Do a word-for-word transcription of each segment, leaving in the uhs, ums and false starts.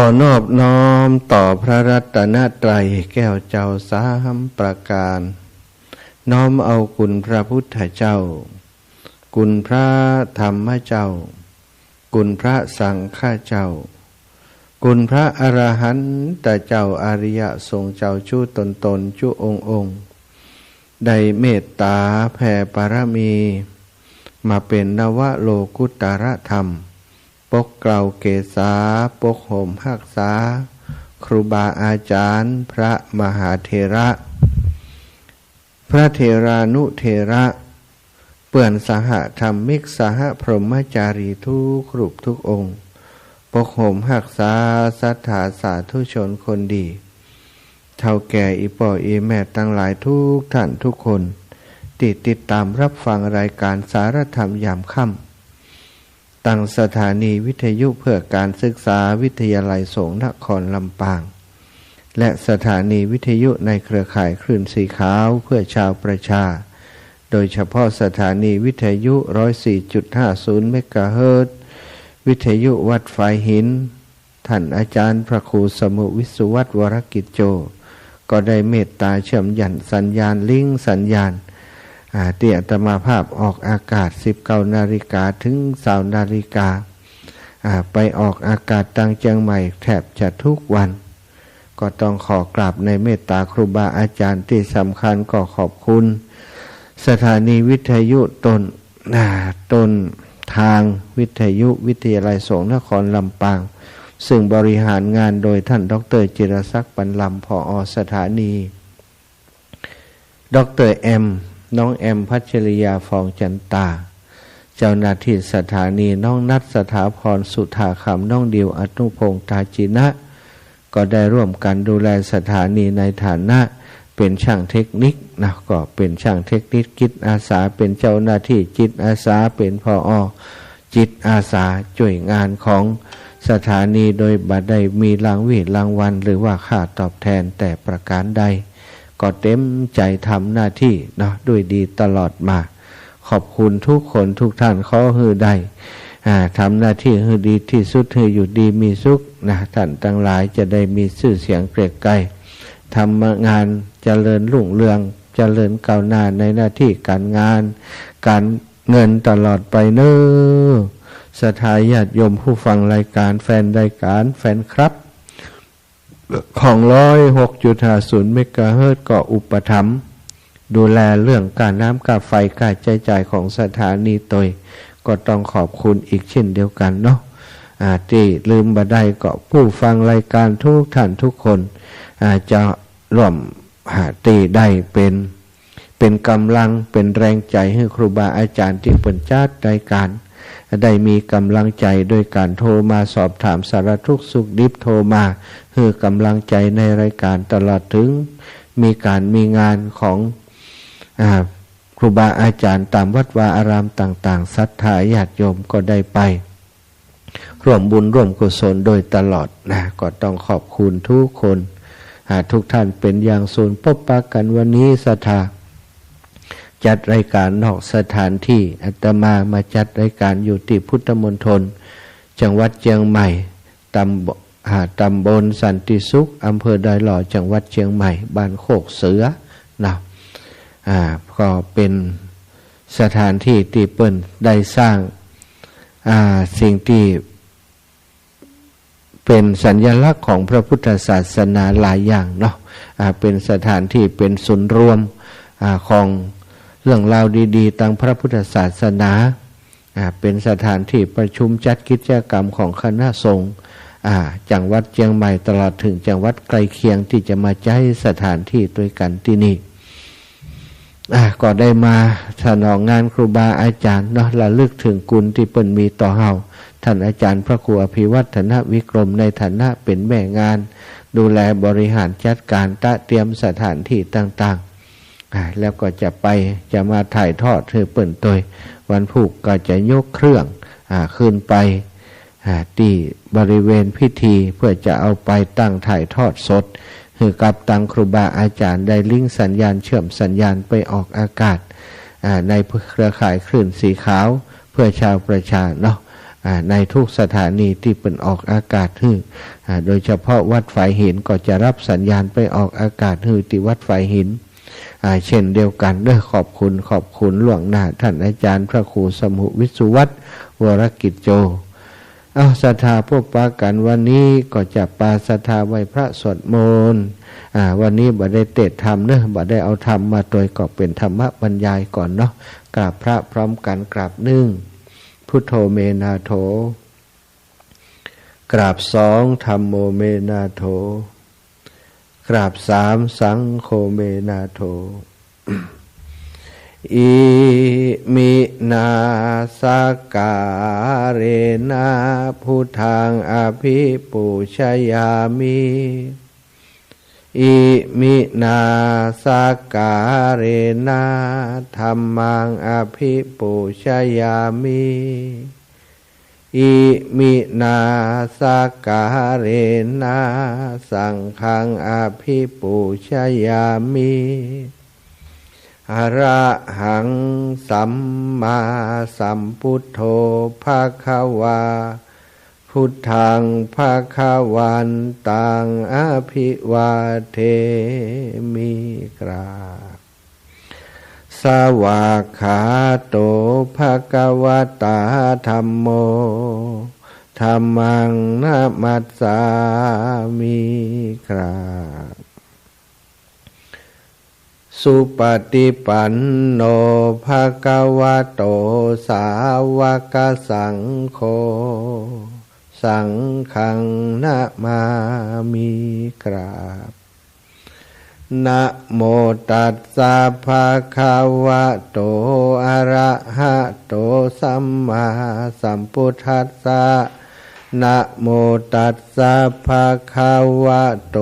ขอนอบน้อมต่อพระรัตนตรัยแก้วเจ้าสามประการ น้อมเอาคุณพระพุทธเจ้า คุณพระธรรมเจ้า คุณพระสังฆเจ้า คุณพระอรหันตเจ้า อริยสงฆ์เจ้าจุ๊ตนๆ จุ๊องค์ๆ ได้เมตต๋าแผ่ปารมี มาเป๋นนวโลกุตตรธรรม ปกเกล้าเกษา ปกห่มฮักษา ครูบาอาจ๋ารย์ พระมหาเถระ พระเถรานุเถระ เปื้อนสหธรรมิก สหพรหมจารีทุกรูปทุกองค์ ปกห่มฮักษาศรัทธาสาธุชนคนดี เฒ่าแก่อี่ป้ออี่แม่ตังหลายทุกท่านทุกคน ตี้ติดต๋ามฮับฟังรายก๋านสารธรรมยามค่ำ ตังสถานีวิทยุเพื่อการศึกษาวิทยาลัยสงฆ์นครลำปาง และสถานีวิทยุในเครือข่ายคลื่นสีขาวเพื่อชาวประชา โดยเฉพาะสถานีวิทยุ ร้อยสี่จุดห้าศูนย์ เมกะเฮิรตซ์ วิทยุวัดฝายหิน ท่านอาจ๋ารย์พระครูสมุห์ วิศวัฒน์ วรกิจโจ ก็ได้เมตต๋าเชื่อมยันสัญญาณ ลิงก์สัญญาณ อ่า ตี้อาตมาภาพออกอากาศ สิบเก้านาฬิกา เถิง ซาวนาฬิกา อ่า ไปออกอากาศตังเจียงใหม่แทบจะทุกวัน ก็ต้องขอกราบในเมตต๋าครูบาอาจ๋ารย์ ตี้สำคัญก็ขอบคุณสถานีวิทยุต้น อ่า ต้นทางวิทยุวิทยาลัยสงฆ์นครลำปาง ซึ่งบริหารงานโดยท่านด็อกเตอร์จิรศักดิ์ ปันลำ ผอ.สถานี ด็อกเตอร์แอม น้องแอม พัชริยา ฟองจันตา เจ้าหน้าที่สถานี น้องนัท สถาพร สุธาคำ น้องดิว อนุพงษ์ ตาจินะ ก็ได้ร่วมกั๋นดูแลสถานีในฐานะเป๋นช่างเทคนิคนะ ก็เป๋นช่างเทคนิคจิตอาสา เป๋นเจ้าหน้าที่จิตอาสา เป๋น ผอ. จิตอาสาจ้วยงานของสถานี โดยบ่ได้มีรางวี้รางวัลหรือว่าค่าตอบแทนแต่ประก๋านใด ก็เต็มใจ๋ทำหน้าตี้เนาะ ด้วยดีตลอดมา ขอบคุณทุกคนทุกท่าน ขอหื้อได้ อ่า ทำหน้าตี้หื้อดีตี้สุด หื้ออยู่ดีมีสุขนะ ท่านตังหลายจะได้มีจื้อเสียงเกรียงไกร ทำงานเจริญรุ่งเรือง เจริญก้าวหน้าในหน้าตี้ก๋านงาน ก๋านเงินตลอดไปเน้อ ศรัทธาญาติโยมผู้ฟังรายก๋าน แฟนรายก๋าน แฟนคลับ ของ ร้อยหกจุดห้าศูนย์ เมกะเฮิรตซ์ ก็อุปถัมภ์ดูแลเรื่องก้าน้ำก้าไฟ ก้าใจ๊จ่ายของสถานีตวย ก็ต้องขอบคุณอีกเช่นเดียวกั๋นเนาะ อ่า ตี้ลืมบ่ได้ก็ผู้ฟังรายก๋านทุกท่านทุกคน อ่า จะร่วม อ่า ตี้ได้เป๋น เป๋นก๋ำลัง เป๋นแรงใจ๋หื้อครูบาอาจ๋ารย์ตี้เปิ้นจัดรายก๋าน ได้มีก๋ำลังใจ๋โดยก๋านโทรมาสอบถามสารทุกข์สุขดิบ โทรมาหื้อก๋ำลังใจ๋ในรายก๋าน ตลอดเถิงมีก๋านมีงานของ อ่า ครูบาอาจ๋ารย์ต๋ามวัดวาอารามต่างๆ ศรัทธาญาติโยมก็ได้ไป ร่วมบุญร่วมกุศลโดยตลอดนะ ก็ต้องขอบคุณทุกคน อ่า ทุกท่านเป๋นอย่างสูง ปบปะกั๋นวันนี้ศรัทธาจัดรายก๋านนอกสถานตี้ อาตมามาจัดรายก๋านอยู่ตี้พุทธมณฑล จังหวัดเจียงใหม่ ตำบ- อ่า ตำบลสันติสุข อำเภอดอยหล่อ จังหวัดเจียงใหม่ บ้านโคกเสือนะ อ่า ก็เป๋นสถานตี้ตี้เปิ้นได้สร้าง อ่า สิ่งตี้ เป๋นสัญลักษณ์ของพระพุทธศาสนาหลายอย่างเนาะ อ่า เป๋นสถานตี้เป๋นศูนย์รวม อ่า ของเรื่องราวดีๆ ตางพระพุทธศาสนา อ่า เป๋นสถานตี้ประชุมจัดกิจกรรมของคณะสงฆ์ อ่า จังหวัดเจียงใหม่ตลอดเถิงจังหวัดใกล้เคียงตี้จะมาใจ๊สถานตี้ตวยกั๋นตี้นี่ อ่ะ ก็ได้มาสนองงานครูบาอาจ๋ารย์เนาะ ระลึกเถิงคุณตี้เปิ้นมีต่อเฮา ท่านอาจ๋ารย์พระครูอภิวัฒนวิกรม ในฐานะเป๋นแม่งาน ดูแลบริหารจัดก๋านตระเตรียมสถานตี้ต่างๆ อ่ะ แล้วก็จะไป จะมาถ่ายทอดหื้อเปิ้นตวย วันพูกก็จะยกเครื่อง อ่ะ ขึ้นไป อ่า ตี้บริเวณพิธี เพื่อจะเอาไปตั้งถ่ายทอดสด หื้อกับตังครูบาอาจ๋ารย์ได้ลิงก์สัญญาณ เชื่อมสัญญาณไปออกอากาศ อ่า ในเครือข่ายคลื่นสีขาวเพื่อชาวประชาเนาะ อ่า ในทุกสถานีตี้เปิ้นออกอากาศหื้อ อ่า โดยเฉพาะวัดฝายหินก็จะรับสัญญาณไปออกอากาศหื้อตี้วัดฝายหิน อ่า เช่นเดียวกั๋นเนาะ ขอบคุณ ขอบคุณล่วงหน้าต้านอาจ๋ารย์พระครูสมุห์วิศวัฒน์ วรกิจโจ เอ้า ศรัทธาพบปะกั๋นวันนี้ก็จะปาศรัทธาไหว้พระสวดมนต์ อ่า วันนี้บ่ได้เตสน์ธรรมเนาะ บ่ได้เอาธรรมมาตวย ก็เป๋นธรรมบรรยายก่อนเนาะ กราบพระพร้อมกั๋น กราบหนึ่ง พุทโธเมนาโถ กราบสอง ธัมโมเมนาโถ กราบสาม สังโฆเมนาโถ อิมินาสักการะนะ พุทธังอภิปูชยามิ อิมินาสักการะนะ ธัมมังอภิปูชยามิ อิมินาสักการะนะ สังฆังอภิปูชยามิ อะระหังสัมมาสัมพุทโธภะคะวา พุทธังภะคะวันตังอภิวาเทมิ กราบ สวากขาโตภะคะวะตา ธัมโม ธัมมังนะมัสสามิ กราบ สุปะติปันโนภะคะวะโต สาวะกะสังโฆ สังฆังนะมามิ กราบ นะโมตัสสะภะคะวะโต อะระหะโต สัมมาสัมพุทธัสสะ นะโมตัสสะภะคะวะโต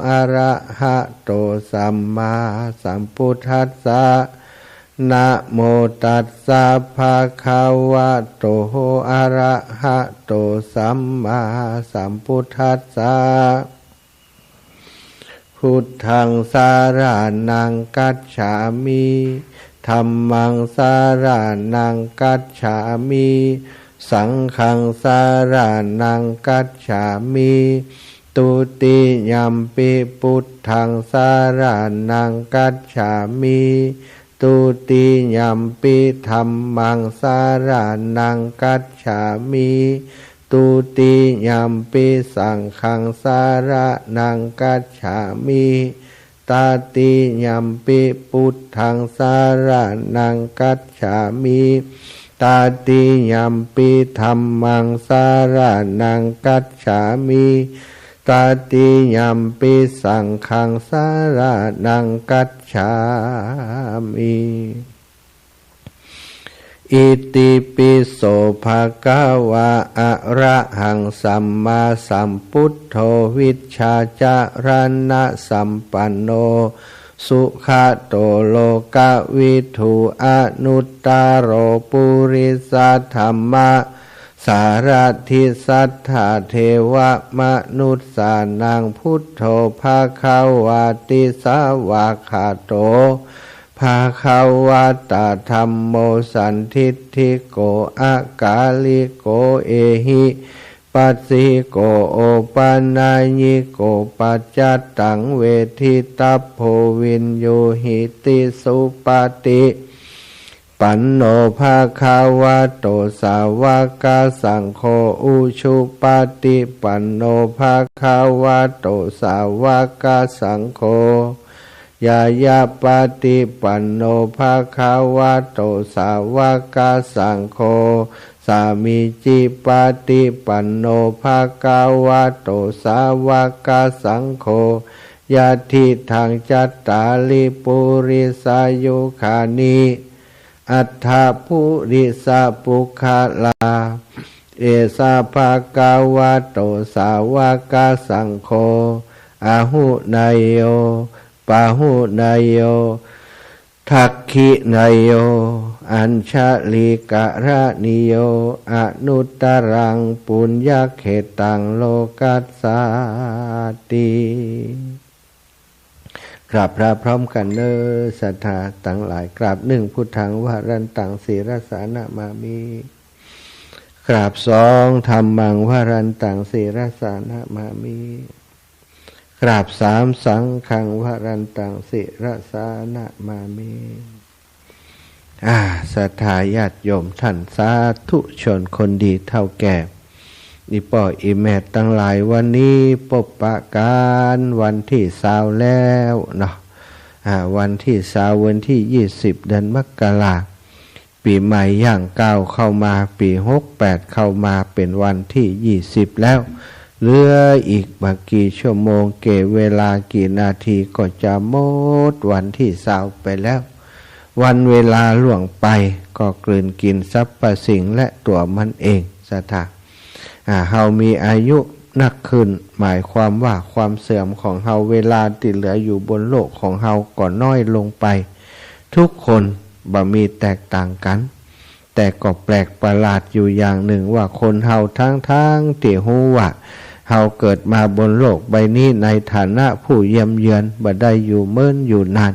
อะระหะโต สัมมาสัมพุทธัสสะ นะโมตัสสะภะคะวะโต อะระหะโต สัมมาสัมพุทธัสสะ พุทธังสะระณังกัจฉามิ ธัมมังสะระณังกัจฉามิ สังฆังสะระณังกัจฉามิ ทุติยัมปิพุทธังสะระณังกัจฉามิ ทุติยัมปิธัมมังสะระณังกัจฉามิ ทุติยัมปิสังฆังสะระณังกัจฉามิ ตติยัมปิพุทธังสะระณังกัจฉามิ ตติยัมปิธัมมังสะระณังกัจฉามิ ตติยัมปิสังฆังสะระณังกัจฉามิ อิติปิโสภะคะวะ อะระหังสัมมาสัมพุทโธ วิชชาจะระณะสัมปันโน สุขะโตโลกะวิทู อนุตตะโรปุริสะธัมมะสารถิ สัทธาเทวะมนุสสานัง พุทโธภะคะวาติ สวากขาโต ภะคะวะตะ ธัมโม สันทิฏฐิโก อะกาลิโก เอหิปัสสิโก โอปะนัยญิโก ปัจจัตตัง เวททิตัพโพ วิญญูหิติ สุปะติปันโน ภะคะวะโต สาวะกะสังโฆ อุชุปะติปันโน ภะคะวะโต สาวะกะสังโฆ ญาญาปะติปันโน ภะคะวะโต สาวะกะสังโฆ สามีจิปะติปันโน ภะคะวะโต สาวะกะสังโฆ ยัตถิตัง จัตตาริ ปุริสายุคานิ อัตถะ ปุริสะปุคคละ เอสะ ภะคะวะโต สาวะกะสังโฆ อาหุเนยโย ปาหุเนยโย ทักขิเนยโย อัญชะลีกะระณีโย อนุตตะรัง ปุญญะเขตตัง โลกัสสาติ กราบพระพร้อมกั๋นเน่อ ศรัทธาตังหลาย กราบหนึ่ง พุทธังวะรันตัง ศิรสานะมามิ กราบสอง ธัมมังวรันตัง ศิรสานะมามิ กราบสาม สังฆังวรันตัง ศิรสานะมามิ อ่า ศรัทธาญาติโยมท่านสาธุชนคนดีเฒ่าแก่ อี่ป้ออี่แม่ตังหลาย วันนี้ปบปะกั๋นวันตี้ซาวแล้วเนาะ อ่า วันตี้ซาว วันตี้ยี่สิบ เดือนมกรา ปี๋ใหม่ย่างก้าวเข้ามา ปี๋หกแปดเข้ามา เป๋นวันตี้ยี่สิบแล้ว เหลืออีกบ่กี่ชั่วโมง กี่เวลากี่นาทีก็จะหมดวันตี้ซาวไปแล้ว วันเวลาล่วงไปก็กลืนกิ๋นสรรพสิ่งและตั๋วมันเอง ศรัทธา อ่า เฮามีอายุนักขึ้น หมายความว่าความเสื่อมของเฮา เวลาตี้เหลืออยู่บนโลกของเฮาก็น้อยลงไป ทุกคนบ่มีแตกต่างกั๋น แต่ก็แปลกประหลาดอยู่อย่างนึ่งว่าคนเฮาทั้งๆ ตี้ฮู้ว่าเฮาเกิดมาบนโลกใบนี้ในฐานะผู้เยี่ยมเยือน บ่ได้อยู่เมินอยู่นาน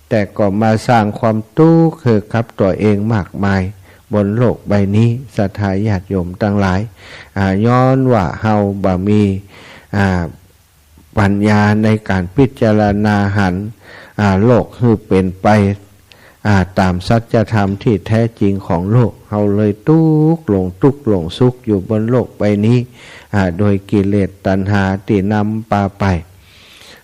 แต่ก็มาสร้างความตุ๊กข์หื้อกับตั๋วเองมากมายบนโลกใบนี้ ศรัทธาญาติโยมตังหลาย อ่า ย้อนว่าเฮาบ่มี อ่า ปัญญาในก๋านพิจารณาหัน อ่า โลกหื้อเป๋นไป อ่า ต๋ามสัจธรรมตี้แท้จริงของโลก เฮาเลยตุ๊กข์หลงตุ๊กข์หลงสุขอยู่บนโลกใบนี้ อ่า โดยกิเลสตัณหาตี้นำปาไป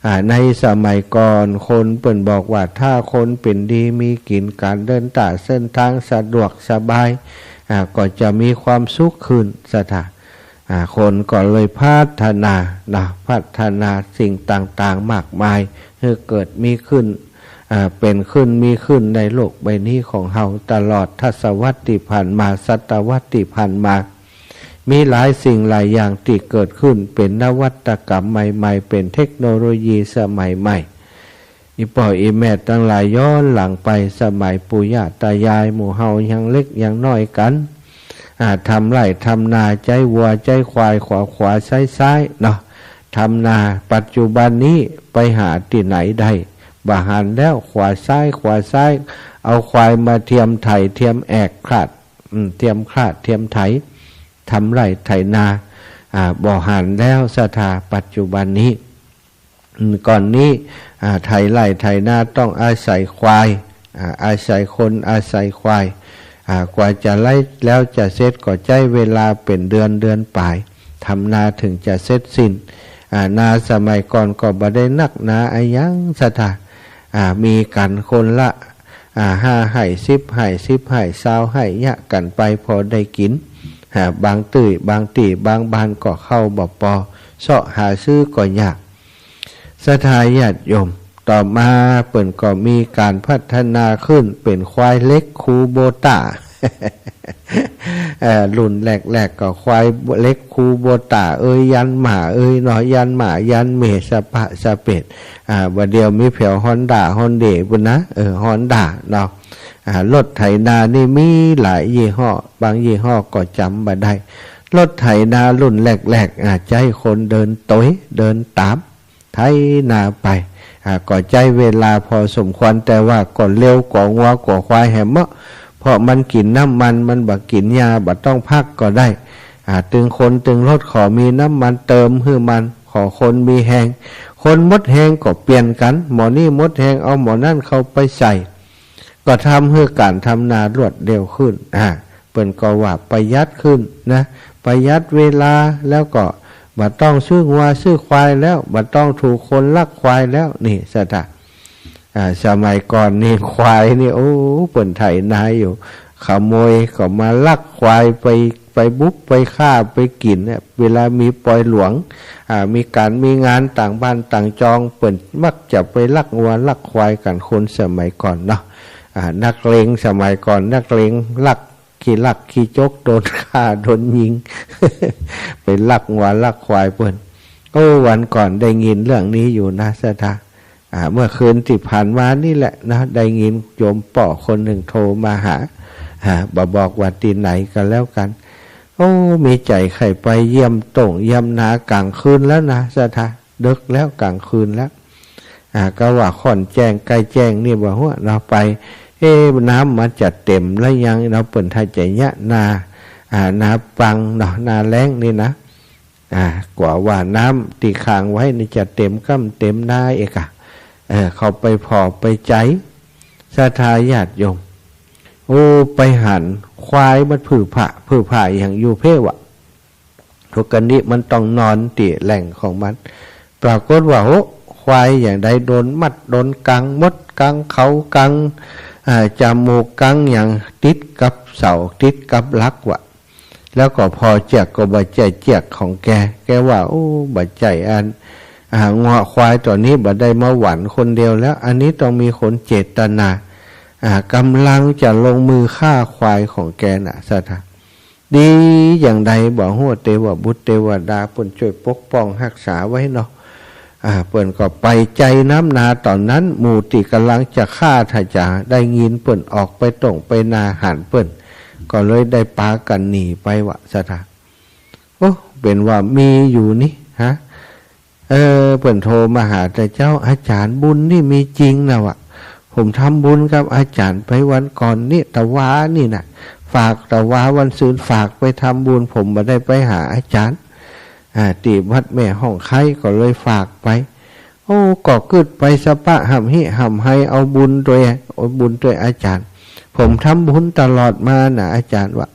อ่า ในสมัยก่อนคนเปิ้นบอกว่า ถ้าคนเป๋นดีมีกิ๋น ก๋านเดินต๋างเส้นตางสะดวกสบาย อ่า ก็จะมีความสุขขึ้น ศรัทธา อ่า คนก็เลยพัฒนานะ พัฒนาสิ่งต่างๆ มากมาย หื้อเกิดมีขึ้น อ่า เป๋นขึ้น มีขึ้นในโลกใบนี้ของเฮา ตลอดทศวรรษตี้ผ่านมา ศตวรรษตี้ผ่านมา มีหลายสิ่งหลายอย่างตี้เกิดขึ้น เป๋นนวัตกรรมใหม่ๆ เป๋นเทคโนโลยีสมัยใหม่ อี่ป้ออี่แม่ตังหลาย ย้อนหลังไปสมัยปู่ย่าต๋ายายหมู่เฮายังเล็กยังน้อยกั๋น อ่า ทำไร่ทำนา ใจ๊วัวใจ๊ควาย ขวาขวาซ้ายซ้ายเนาะ ทำนา ปัจจุบันนี้ไปหาตี้ไหนได้ บ่หันแล้ว ขวาซ้ายขวาซ้าย เอาควายมาเทียมไถ เทียมแอกคลาด อืม เทียมคลาด เทียมไถ ทำไร่ไถนา อ่า บ่หันแล้ว ศรัทธา ปัจจุบันนี้ อืม ก่อนนี้ อ่า ไถไร่ไถนาต้องอาศัยควาย อ่า อาศัยคน อาศัยควาย อ่า กว่าจะไล่แล้วจะเสร็จก็ใจ๊เวลาเป๋นเดือน เดือนป๋าย ทำนาถึงจะเสร็จสิ้น อ่า นาสมัยก่อนก็บ่ได้นักหนาอะหยัง ศรัทธา อ่า มีกั๋นคนละ อ่า ห้าไฮ่ สิบไฮ่ สิบไฮ่ ซาวไฮ่ เยียะกั๋นไป พอได้กิ๋น อ่า บางตี้ บางตี้ บางบ้านก็ข้าวบ่ปอ เซาะหาซื้อก็ยาก ศรัทธาญาติโยม ต่อมาเปิ้นก็มีก๋านพัฒนาขึ้นเป๋นควายเหล็กคูโบต้า เอ่อ รุ่นแรกๆ ก็ควายเหล็กคูโบต้าเอย ยันหม่าเอยเนาะ ยันหม่า ยันเมห์ สะปะสะเปด อ่า บ่าเดี่ยวมีแผวฮอนด้า ฮอนเดปุ้นนะ เออ ฮอนด้าเนาะ อ่า รถไถนานี่มีหลายยี่ห้อ บางยี่ห้อก็จ๋ำบ่ได้ รถไถนารุ่นแรกๆ อ่า ใจ๊คนเดินตวย เดินต๋าม ไถนาไป อ่า ก็ใจ๊เวลาพอสมควร แต่ว่าก็เร็วกว่างัวกว่าควายแหมเนาะ เพราะมันกิ๋นน้ำมัน มันบ่กิ๋นหญ้า บ่ต้องพักก็ได้ อ่า ตึงคนตึงรถขอมีน้ำมันเติมหื้อมัน ขอคนมีแฮง คนหมดแฮงก็เปลี่ยนกั๋น หมอนี้หมดแฮง เอาหมอนั้นเข้าไปใส่ ก็ทำหื้อก๋านทำนารวดเร็วขึ้น อ่า เปิ้นก็ว่าประหยัดขึ้นนะ ประหยัดเวลา แล้วก็บ่ต้องซื้องัวซื้อควายแล้ว บ่ต้องถูกคนลักควายแล้ว นี่ ศรัทธา อ่า สมัยก่อนนี่ควายนี่ โอ้ เปิ้นไถนาอยู่ ขโมยก็มาลักควายไป ไปบุกไปฆ่าไปกิ๋นเนี่ย เวลามีปอยหลวง อ่า มีก๋านมีงานต่างบ้านต่างจอง เปิ้นมักจะไปลักงัวลักควายกั๋น คนสมัยก่อนเนาะ อ่า นักเลงสมัยก่อน นักเลงลัก ขี้ลักขี้จก โดนฆ่าโดนยิง ไปลักงัวลักควายเปิ้น โอ้ วันก่อนได้ยินเรื่องนี้อยู่นะ ศรัทธา อ่า เมื่อคืนตี้ผ่านมานี่แหละนะ ได้ยินโยมป้อคนนึ่งโทรมาหา อ่า บ่บอกว่าตี้ไหนก็แล้วกั๋น โอ้ มีใจ๋ใค่ไปเยี่ยมต้งเยี่ยมนาก๋างคืนแล้วนะ ศรัทธา ดึกแล้ว ก๋างคืนแล้ว อ่า ก็ว่าค่อนแจ้งใก้แจ้งนี่บ่ฮู้เนาะ ไป เอ๊ะ น้ำมันจะเต๋มแล้วยังเนาะ เปิ้นถ้าจะเยียะนา อ่า นาปังเนาะ นาแล้งนี่นะ อ่า กว่าว่าน้ำตี้ขังไว้นี่จะเต็มก้ำเต็มนาเอกอะ เออ เข้าไปผ่อไปใจ๋ ศรัทธาญาติโยม โอ้ ไปหันควายมันผือผะ ผือผะอย่างอยู่เพวะ ทุกวันนี้มันต้องนอนตี้แหล่งของมัน ปรากฏว่า โอ้ ควายอย่างใดโดนมัดโดนกังหมด กังเขากัง อ่า จมูกกังอย่างติดกับเสาติดกับหลักวะ แล้วก็ผ่อเจื้อกก็บ่ใจ้เจื้อกของแก แกว่า โอ้ บ่ใจ้อัน อ่า งัวควายตั๋วนี้บ่ได้มาหวันคนเดียวแล้ว อันนี้ต้องมีคนเจตนา อ่า กำลังจะลงมือฆ่าควายของแกน่ะ ศรัทธา ดีอย่างใดบ่ฮู้ เตวบุตรเตวดาเปิ้นจ้วยปกป้องฮักษาไว้เนาะ อ่า เปิ้นก็ไปใจ้น้ำนา ต๋อนนั้นหมู่ตี้ก่ำลังจะฆ่าถ้าจะได้ยินเปิ้นออกไปต้งไปนาหันเปิ้น ก็เลยได้ปากั๋นหนีไปวะ ศรัทธา โอ้ เป๋นว่ามีอยู่นี่ ฮะ เออ เปิ้นโทรมาหาแต่เจ้า อาจ๋ารย์ บุญนี่มีจริงนะวะ ผมทำบุญกับอาจ๋ารย์ไปวันก่อนนี่ ตะวานี่นะ ฝากตะวาวันซืนฝากไปทำบุญ ผมบ่ได้ไปหาอาจ๋ารย์ อ่า ตี้วัดแม่ฮ่องไคล้ ก็เลยฝากไป โอ้ ก็กึ๊ดไปสะปะห่ำหิห่ำไฮ เอาบุญตวย เอาบุญตวยอาจ๋ารย์ ผมทำบุญตลอดมานะอาจ๋ารย์วะ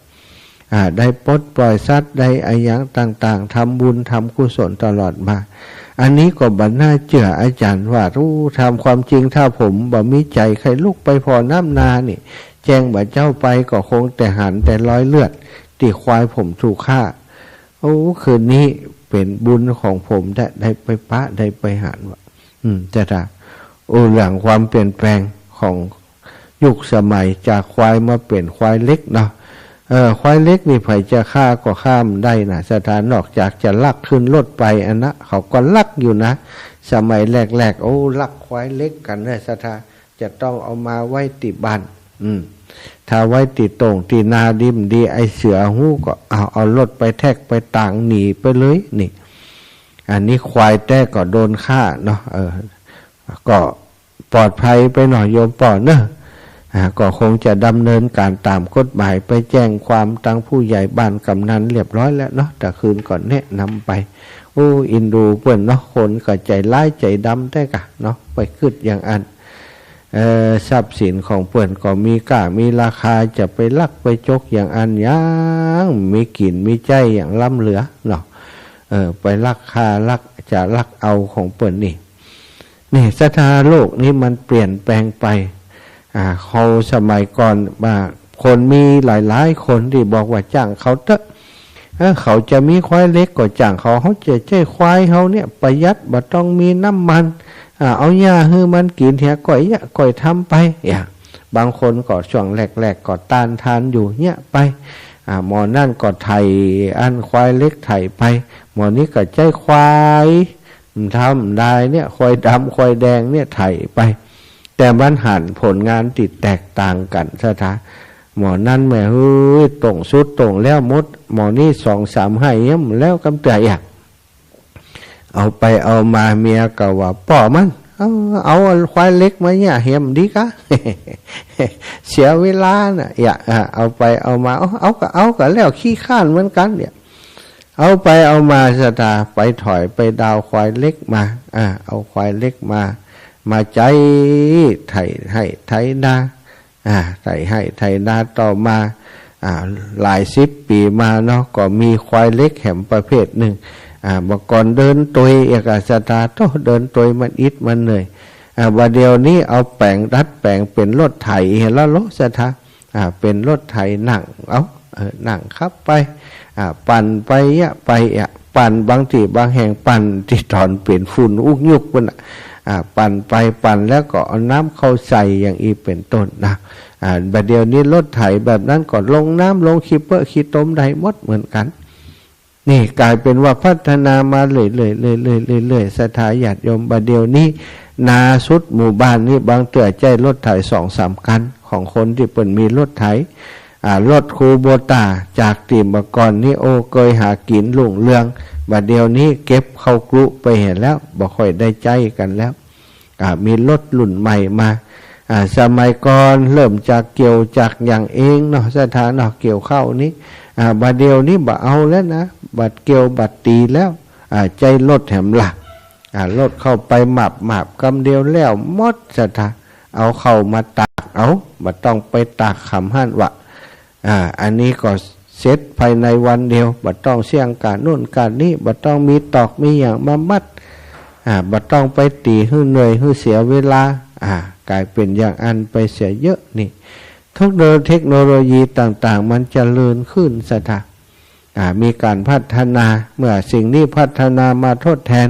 อ่า ได้ปลดปล่อยสัตว์ ได้อะหยังต่างๆ ทำบุญทำกุศลตลอดมา อันนี้ก็บ่น่าเจื้อ อาจ๋ารย์ว่า อู้ ต๋ามความจริงถ้าผมบ่มีใจ๋ใค่ลุกไปผ่อน้ำนานี่ แจ้งบ่าเจ้าไปก็คงแต่หันแต่รอยเลือดตี้ควายผมถูกฆ่า โอ้ คืนนี้เป๋นบุญของผมแต๊ ได้ไปปะ ได้ไปหันวะ อืม ศรัทธา โอ้ เรื่องความเปลี่ยนแปลงของยุคสมัย จากควายมาเป๋นควายเหล็กเนาะ เออ ควายเหล็กนี่ใผจะฆ่าก็ฆ่าบ่ได้นะ ศรัทธา นอกจากจะลักขึ้นรถไปอันนะ เขาก็ลักอยู่นะ สมัยแรกๆ โอ้ ลักควายเหล็กกั๋นนะ ศรัทธา จะต้องเอามาไว้ตี้บ้าน อืม ถ้าไว้ตี้ต้งตี้นาดีบ่ดี ไอ้เสือฮู้ก็เอา เอารถไปแทรกไปตางหนีไปเลยนี่ อันนี้ควายแต๊ก็โดนฆ่าเนาะ เออ ก็ปลอดภัยไปหน่อยโยมป้อเนอะ อ่า ก็คงจะดำเนินก๋านต๋ามกฎหมาย ไปแจ้งความตังผู้ใหญ่บ้านกำนันเรียบร้อยแล้วเนาะ ตะคืนก็แนะนำไป โอ้ อินดูเปิ้นเนาะ คนก็ใจ๋ร้ายใจ๋ดำแต๊ก่ะเนาะ ไปกึ๊ดอย่างอั้น เอ่อ ทรัพย์สินของเปิ้นก็มีก้ามีราคา จะไปลักไปจกอย่างอั้น ยังมีกิ๋นมีใจ๊อย่างล้ำเหลือเนาะ เออ ไปลักฆ่าลักจะลักเอาของเปิ้นนี่ นี่ ศรัทธา โลกนี้มันเปลี่ยนแปลงไป อ่า เขาสมัยก่อนว่าคนมีหลายๆ คนตี้บอกว่าจ้างเขาเต๊อะ เออ เขาจะมีควายเหล็กก็จ้างเขา เขาจะใจ๊ควายเขาเนี่ยประหยัด บ่ต้องมีน้ำมัน อ่า เอาหญ้าหื้อมันกิ๋นเหีย ก้อยเยียะก้อยทำไป อย่าง บางคนก็ช่วงแรกๆ ก็ต้านทานอยู่เยียะไป อ่า หมอนั่นก็ไถอันควายเหล็กไถไป หมอนี้ก็ใจ๊ควาย ธรรมดาเนี่ย ควายดำควายแดงเนี่ยไถไป แต่มันหันผลงานตี้แตกต่างกั๋น ศรัทธา หมอนั้นแหม เฮ้ย ต้งสุดต้งแล้วหมด หมอนี้สองสามไฮ่ยังบ่แล้วกำเตื้อ อย่าง เอาไปเอามาเมียก็ว่า ป้อมัน เอา เอาควายเหล็กมาเยียะแหมดีกะ เสียเวลาน่ะ อย่าง อ่ะ เอาไปเอามา เอา เอาก็เอาก็แล้ว ขี้คร้านเหมือนกั๋นเนี่ย เอาไปเอามา ศรัทธา ไปถอยไปดาวควายเหล็กมา อ่า เอาควายเหล็กมา มาใจ๊ไถไฮ่ไถนา อ่า ไถไฮ่ไถนาต่อมา อ่า หลายสิบปี๋มาเนาะ ก็มีควายเหล็กแหมประเภทนึ่ง อ่า บ่าก่อนเดินตวยเอกะ ศรัทธา โต้ เดินตวยมันอิดมันเหนื่อย อ่า บ่าเดี่ยวนี้เอาแป๋งดัดแป๋งเป๋นรถไถหั้นแล้วโล ศรัทธา อ่า เป๋นรถไถนั่ง เอา เออ นั่งขับไป อ่า ปั่นไปเยียะไปเยียะ ปั่นบางตี้บางแห่งปั่นตี้ต๋อนเป๋นฝุ่นอุกยุกปู๊นน่ะ อ่า ปั่นไปปั่นแล้วก็เอาน้ำเข้าใส่อย่างอี้เป๋นต้นนะ อ่า บ่าเดี่ยวนี้รถไถแบบนั้นก็ลงน้ำลงขี้เปื้อะขี้ตมได้หมดเหมือนกั๋น นี่ก๋ายเป๋นว่าพัฒนามาเรื่อยๆ เรื่อยๆ เรื่อยๆ ศรัทธาญาติโยม บ่าเดี่ยวนี้นาสุดหมู่บ้านนี่บางเตื้อใจ๊รถไถสองสามคัน ของคนตี้เปิ้นมีรถไถ อ่า รถคูโบต้า จากตี้บ่าก่อนนี่ โอ้ เกยหากิ๋นรุ่งเรือง บ่าเดี่ยวนี้เก็บเข้ากรุไปหั้นแล้ว บ่ค่อยได้ใจ๊กั๋นแล้ว อ่า มีรถรุ่นใหม่มา อ่า สมัยก่อนเริ่มจากเกี่ยวจากหยังเองเนาะ ศรัทธาเนาะ เกี่ยวข้าวนี่ อ่า บ่าเดี่ยวนี้บ่เอาแล้วนะ บ่าเกี่ยวบ่าตี๋แล้ว อ่า ใจ๊รถแหมล่ะ อ่า รถเข้าไปหมาบๆ กำเดียวแล้วหมดศรัทธา เอาเข้ามาตากเอา บ่ต้องไปตากขำหั้นวะ อ่า อันนี้ก็เสร็จภายในวันเดียว บ่ต้องเสี้ยงก้าโน่นก้านี้ บ่ต้องมีตอกมีหยังมามัด อ่า บ่ต้องไปตี๋หื้อเหนื่อยหื้อเสียเวลา อ่า ก๋ายเป๋นอย่างอั้นไปเสียเยอะนี่ เทคโน เทคโนโลยีต่างๆ มันเจริญขึ้นศรัทธา อ่า มีก๋านพัฒนา เมื่อสิ่งนี้พัฒนามาทดแทน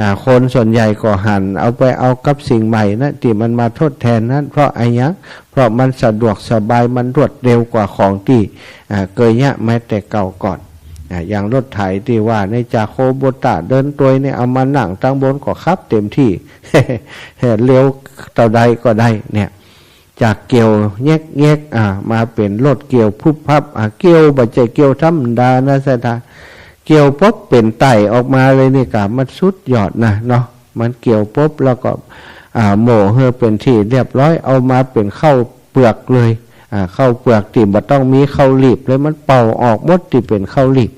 อ่า คนส่วนใหญ่ก็หันเอาไปเอากับสิ่งใหม่นะ ตี้มันมาทดแทนนั้น เพราะอะหยัง เพราะมันสะดวกสบาย มันรวดเร็วกว่าของตี้ อ่า เกยเยียะมาแต่เก่าก่อน อ่า อย่างรถไถตี้ว่าในจาโคโบต้าเดินตวยเนี่ย เอามานั่งตังบนก็ขับเต็มตี้ เร็วเต้าใดก็ได้เนี่ย จากเกี่ยวแง็กๆ อ่า มาเป๋นรถเกี่ยวพุบพับ อ่า เกี่ยวบ่ใจ้เกี่ยวธรรมดานะศรัทธา เกี่ยวปุ๊บเป๋นไต่ออกมาเลยนี่กะ มันสุดยอดนะเนาะ มันเกี่ยวปุ๊บแล้วก็ อ่า โม่หื้อเป๋นตี้เรียบร้อย เอามาเป๋นข้าวเปือกเลย อ่า ข้าวเปือกตี้บ่ต้องมีข้าวหลีบเลย มันเป่าออกหมดตี้เป๋นข้าวหลีบ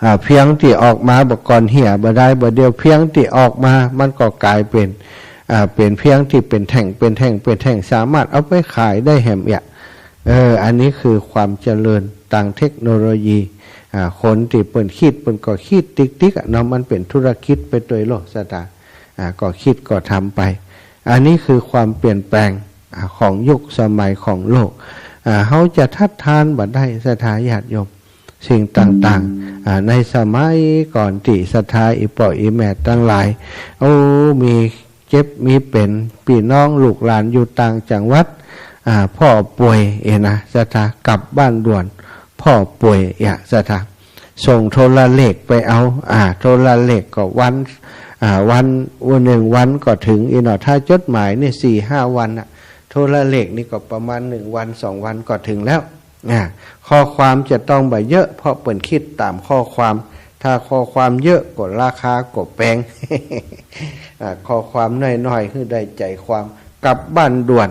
อ่า เพี้ยงตี้ออกมาบ่าก่อนเหี่ยบ่ได้ บ่าเดี่ยวเพี้ยงตี้ออกมา มันก็ก๋ายเป๋น อ่า เป๋นเพี้ยงตี้เป๋นแท่ง เป๋นแท่ง เป๋นแท่ง สามารถเอาไปขายได้แหมเอี้ย เออ อันนี้คือความเจริญตางเทคโนโลยี อ่า คนตี้เปิ้นกึ๊ดเปิ้นก็กึ๊ดติ๊กๆ อะเนาะ มันเป๋นธุรกิจไปตวยโลกศรัทธา อ่า ก็กึ๊ดก็ทำไป อันนี้คือความเปลี่ยนแปลง อ่า ของยุคสมัยของโลก อ่า เฮาจะทัดทานบ่ได้ศรัทธาญาติโยม สิ่งต่างๆ อ่า ในสมัยก่อนตี้ศรัทธาอี่ป้ออี่แม่ตังหลาย โอ้ มีเจ็บมีเป๋น ปี้น้องลูกหลานอยู่ต่างจังหวัด อ่า พ่อป่วยเอยนะศรัทธา กลับบ้านด่วน พ่อป่วยเอยศรัทธา ส่งโทรเลขไปเอา อ่า โทรเลขก็วัน อ่า วัน วันหนึ่งวันก็เถิงอี้เนาะ ถ้าจดหมายนี่สี่ห้าวันน่ะ โทรเลขนี่ก็ประมาณหนึ่งวันสองวันก็เถิงแล้ว อ่า ข้อความจะต้องบ่เยอะ เพราะเปิ้นกึ๊ดต๋ามข้อความ ถ้าข้อความเยอะก็ราคาก็แปง อ่า ข้อความน้อยๆ หื้อได้ใจ๋ความ กลับบ้านด่วน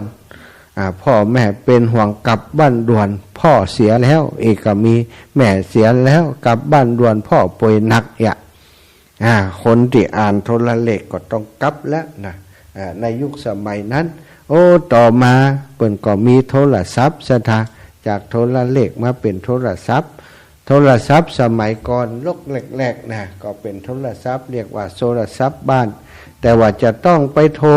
อ่า พ่อแม่เป๋นห่วง กลับบ้านด่วน พ่อเสียแล้ว เอยก็มี แม่เสียแล้ว กลับบ้านด่วน พ่อป่วยหนัก เอี้ย อ่า คนตี้อ่านโทรเลขก็ต้องกลับแล้วนะ อ่า ในยุคสมัยนั้น โอ้ ต่อมาเปิ้นก็มีโทรศัพท์ศรัทธา จากโทรเลขมาเป๋นโทรศัพท์ โทรศัพท์สมัยก่อนลกแรกๆ นะ ก็เป๋นโทรศัพท์ เรียกว่าโทรศัพท์บ้าน แต่ว่าจะต้องไปโทร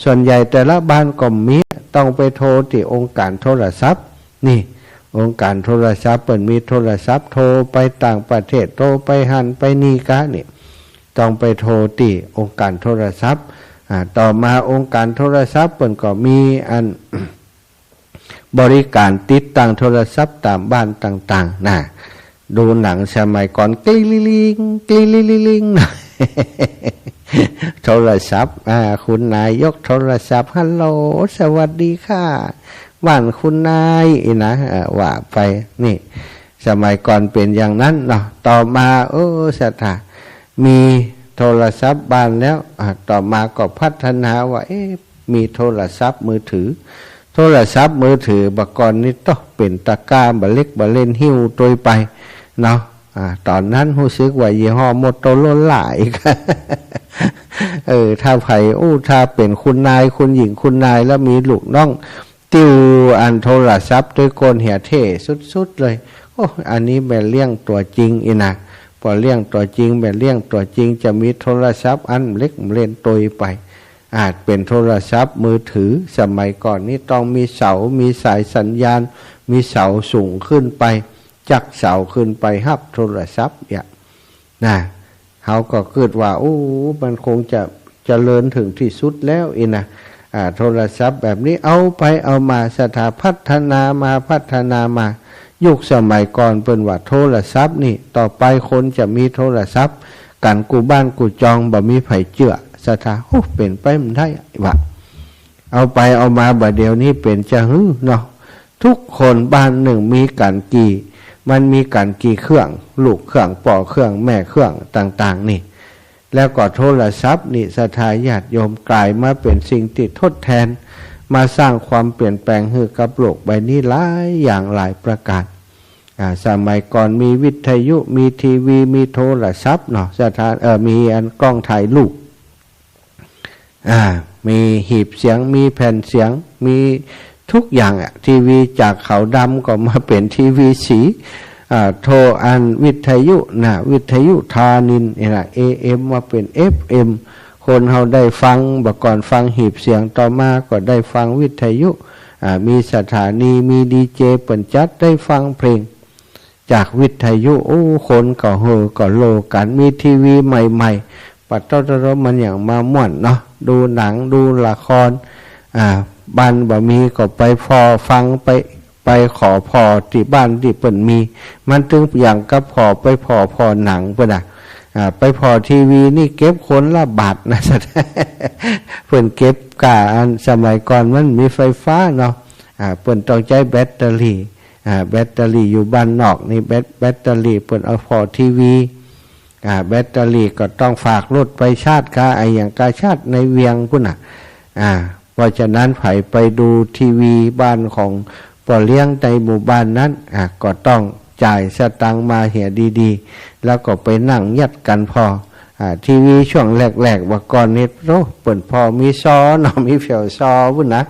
ส่วนใหญ่แต่ละบ้านก็มี ต้องไปโทรตี้องค์การโทรศัพท์ นี่ องค์การโทรศัพท์ เปิ้นมีโทรศัพท์ โทรไปต่างประเทศ โทรไปหั้นไปนี่กานี่ ต้องไปโทรตี้องค์การโทรศัพท์ อ่า ต่อมาองค์การโทรศัพท์เปิ้นก็มีอัน บริการติดตั้งโทรศัพท์ต๋ามบ้านต่างๆ นะ ดูหนังสมัยก่อน กริ๊งกริ๊งกริ๊งกริ๊ง โทรศัพท์ อ่า คุณนายยกโทรศัพท์ ฮัลโหล สวัสดีค่ะ บ้านคุณนาย อี้นะ อ่า ว่าไป นี่ สมัยก่อนเป๋นอย่างนั้นเนาะ ต่อมา เออ ศรัทธา มีโทรศัพท์บ้านแล้ว อ่า ต่อมาก็พัฒนาว่า เอ๊ะ มีโทรศัพท์มือถือ โทรศัพท์มือถือ บ่าก่อนนี่โต๊ะ เป๋นตะกร้าบ่าเล็กบ่าเล่น หิ้วตวยไปเนาะ อ่า ต๋อนนั้นฮู้สึกว่ายี่ห้อโมโตโรล่าอีก เออ ถ้าใผ อู้ ถ้าเป๋นคุณนาย คุณหญิง คุณนาย แล้วมีลูกน้อง ติ้วอันโทรศัพท์ตวยก้นเหีย เท่สุดๆ เลย โอ้ อันนี้แม่เลี้ยงตั๋วจริงอี้นะ ป้อเลี้ยงตั๋วจริง แม่เลี้ยงตั๋วจริง จะมีโทรศัพท์อันเล็กเล่นตวยไป อาจเป๋นโทรศัพท์มือถือ สมัยก่อนนี้ต้องมีเสา มีสายสัญญาณ มีเสาสูงขึ้นไป จักเสาขึ้นไปฮับโทรศัพท์เนี่ย นะ เฮาก็กึ๊ดว่า โอ้ มันคงจะเจริญเถิงตี้สุดแล้วอี้นะ อ่า โทรศัพท์แบบนี้ เอาไปเอามา ศรัทธา พัฒนามา พัฒนามา ยุคสมัยก่อนเปิ้นว่าโทรศัพท์นี่ ต่อไปคนจะมีโทรศัพท์กั๋นกู้บ้านกู้จอง บ่มีใผเจื้อ ศรัทธา โอ้ เป๋นไปบ่ได้วะ เอาไปเอามาบ่าเดี่ยวนี้เป๋นจะหื้อเนาะ ทุกคนบ้านนึ่งมีกั๋นกี่ มันมีกั๋นกี่เครื่อง ลูกเครื่อง ป้อเครื่อง แม่เครื่องต่างๆ นี่ แล้วก็โทรศัพท์นี่ ศรัทธาญาติโยม ก๋ายมาเป๋นสิ่งตี้ทดแทน มาสร้างความเปลี่ยนแปลงหื้อกับโลกใบนี้หลายอย่างหลายประก๋าน อ่า สมัยก่อนมีวิทยุ มีทีวี มีโทรศัพท์เนาะ สถาน เอ่อ มีอันกล้องถ่ายรูป อ่า มีหีบเสียง มีแผ่นเสียง มีทุกอย่างอะ ทีวีจากขาวดำก็มาเป๋นทีวีสี อ่า โทร อันวิทยุนะ วิทยุธานินทร์นี่นะ เอเอ็ม มาเป๋นเอฟเอ็ม คนเฮาได้ฟัง บ่าก่อนฟังหีบเสียง ต่อมาก็ได้ฟังวิทยุ อ่า มีสถานี มีดีเจเปิ้นจัด ได้ฟังเพลงจากวิทยุ โอ้ คนก็เฮาก็โหลกั๋น มีทีวีใหม่ๆ ปะโต้ๆๆ มันหยังมาม่วนเนาะ ดูหนัง ดูละคร อ่า บ้านบ่มีก็ไปผ่อฟัง ไป ไปขอผ่อตี้บ้านตี้เปิ้นมี มันตึงอย่างกับผ่อ ไปผ่อ ผ่อหนังเปิ้นน่ะ อ่า ไปผ่อทีวีนี่เก็บคนละบาทนะ เปิ้นเก็บก้า อันสมัยก่อนมันมีไฟฟ้าเนาะ อ่า เปิ้นต้องใจ๊แบตเตอรี่ อ่า แบตเตอรี่อยู่บ้านนอกนี่ แบต แบตเตอรี่เปิ้นเอาผ่อทีวี อ่า แบตเตอรี่ก็ต้องฝากรถไปชาร์จก้า อะหยังก้าชาร์จในเวียงปู้นน่ะ อ่า เพราะฉะนั้นใผไปดูทีวีบ้านของป้อเลี้ยงในหมู่บ้านนั้น อ่า ก็ต้องจ่ายสตางค์มาเหียดีๆ แล้วก็ไปนั่งยัดกั๋นผ่อ อ่า ทีวีช่วงแรกๆ บ่าก่อนนี่ โอ้ เปิ้นผ่อมีซอเนาะ มีแผวซอปู้นน่ะ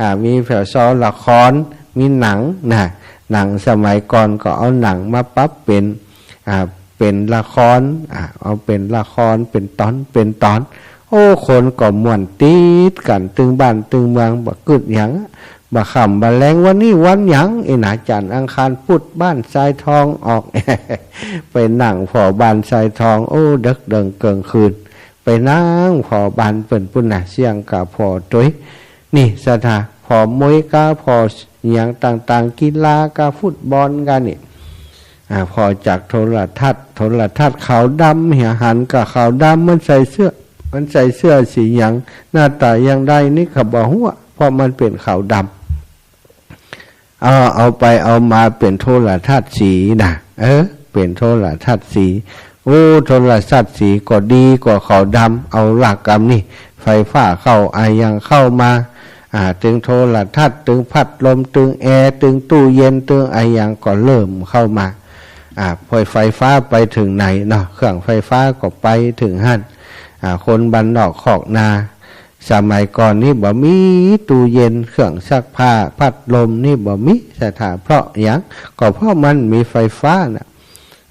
อ่า มีแผวซอละคร มีหนังนะ หนังสมัยก่อนก็เอาหนังมาปรับเป๋น อ่า เป๋นละคร อ่า เอาเป๋นละคร เป๋นต๋อน เป๋นต๋อน โอ้ คนก็ม่วนติดกั๋น ตึงบ้านตึงเมือง บ่กึ๊ดหยัง บ่าค่ำบ่าแลง วันนี้วันหยัง อี้นะ จันทร์อังคารพุธ บ้านทรายทองออก ไปนั่งผ่อบ้านทรายทอง โอ้ เดิ็กเดิงเกิ่งคืน ไปนั่งผ่อบ้านเปิ้นปู้นน่ะ เสี้ยงก้าผ่อตวย นี่ศรัทธา ผ่อมวยก้า ผ่อหยังต่างๆ กีฬาก้า ฟุตบอลก้านี่ อ่า ผ่อจากโทรทัศน์ โทรทัศน์ขาวดำเหีย หันก้าขาวดำ มันใส่เสื้อ มันใส่เสื้อสีหยัง หน้าต๋าอย่างใดนี่ข้าบ่ฮู้ เพราะมันเป๋นขาวดำ เอา เอาไปเอามาเป๋นโทรทัศน์สีนะ เออ เป๋นโทรทัศน์สี โอ้ โทรทัศน์สีก็ดีกว่าขาวดำ เอาละกำนี่ ไฟฟ้าเข้า อะหยังเข้ามา อ่า ตึงโทรทัศน์ ตึงพัดลม ตึงแอร์ ตึงตู้เย็น ตึงอะหยังก็เริ่มเข้ามา อ่า พอไฟฟ้าไปเถิงไหนเนาะ เครื่องไฟฟ้าก็ไปเถิงหั้น อ่า คนบ้านนอกคอกนา สมัยก่อนนี่บ่มีตู้เย็น เครื่องซักผ้า พัดลมนี่บ่มีศรัทธา เพราะหยัง ก็เพราะมันมีไฟฟ้าน่ะ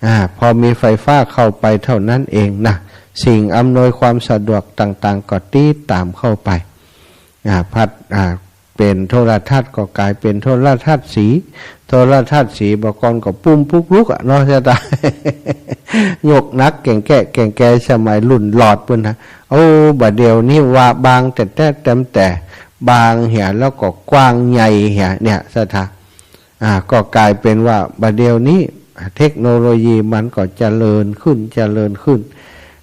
อ่า พอมีไฟฟ้าเข้าไปเท่านั้นเองนะ สิ่งอำนวยความสะดวกต่างๆ ก็ติดต๋ามเข้าไป อ่า พัด อ่า เป๋นโทรทัศน์ก็ก๋ายเป๋นโทรทัศน์สี โทรทัศน์สีบ่าก่อนก็ปุ้มปุ๊กลุกอะเนาะ ศรัทธา ยกหนักแก่งแก้แก่งแก้ สมัยรุ่นหลอดปู้นนะ โอ้ บ่าเดี่ยวนี้ว่าบางแต๊ๆ แต๊แต่บางเหีย แล้วก็กว้างใหญ่เหีย เนี่ยศรัทธา อ่า ก็ก๋ายเป๋นว่าบ่าเดี่ยวนี้เทคโนโลยีมันก็เจริญขึ้น เจริญขึ้น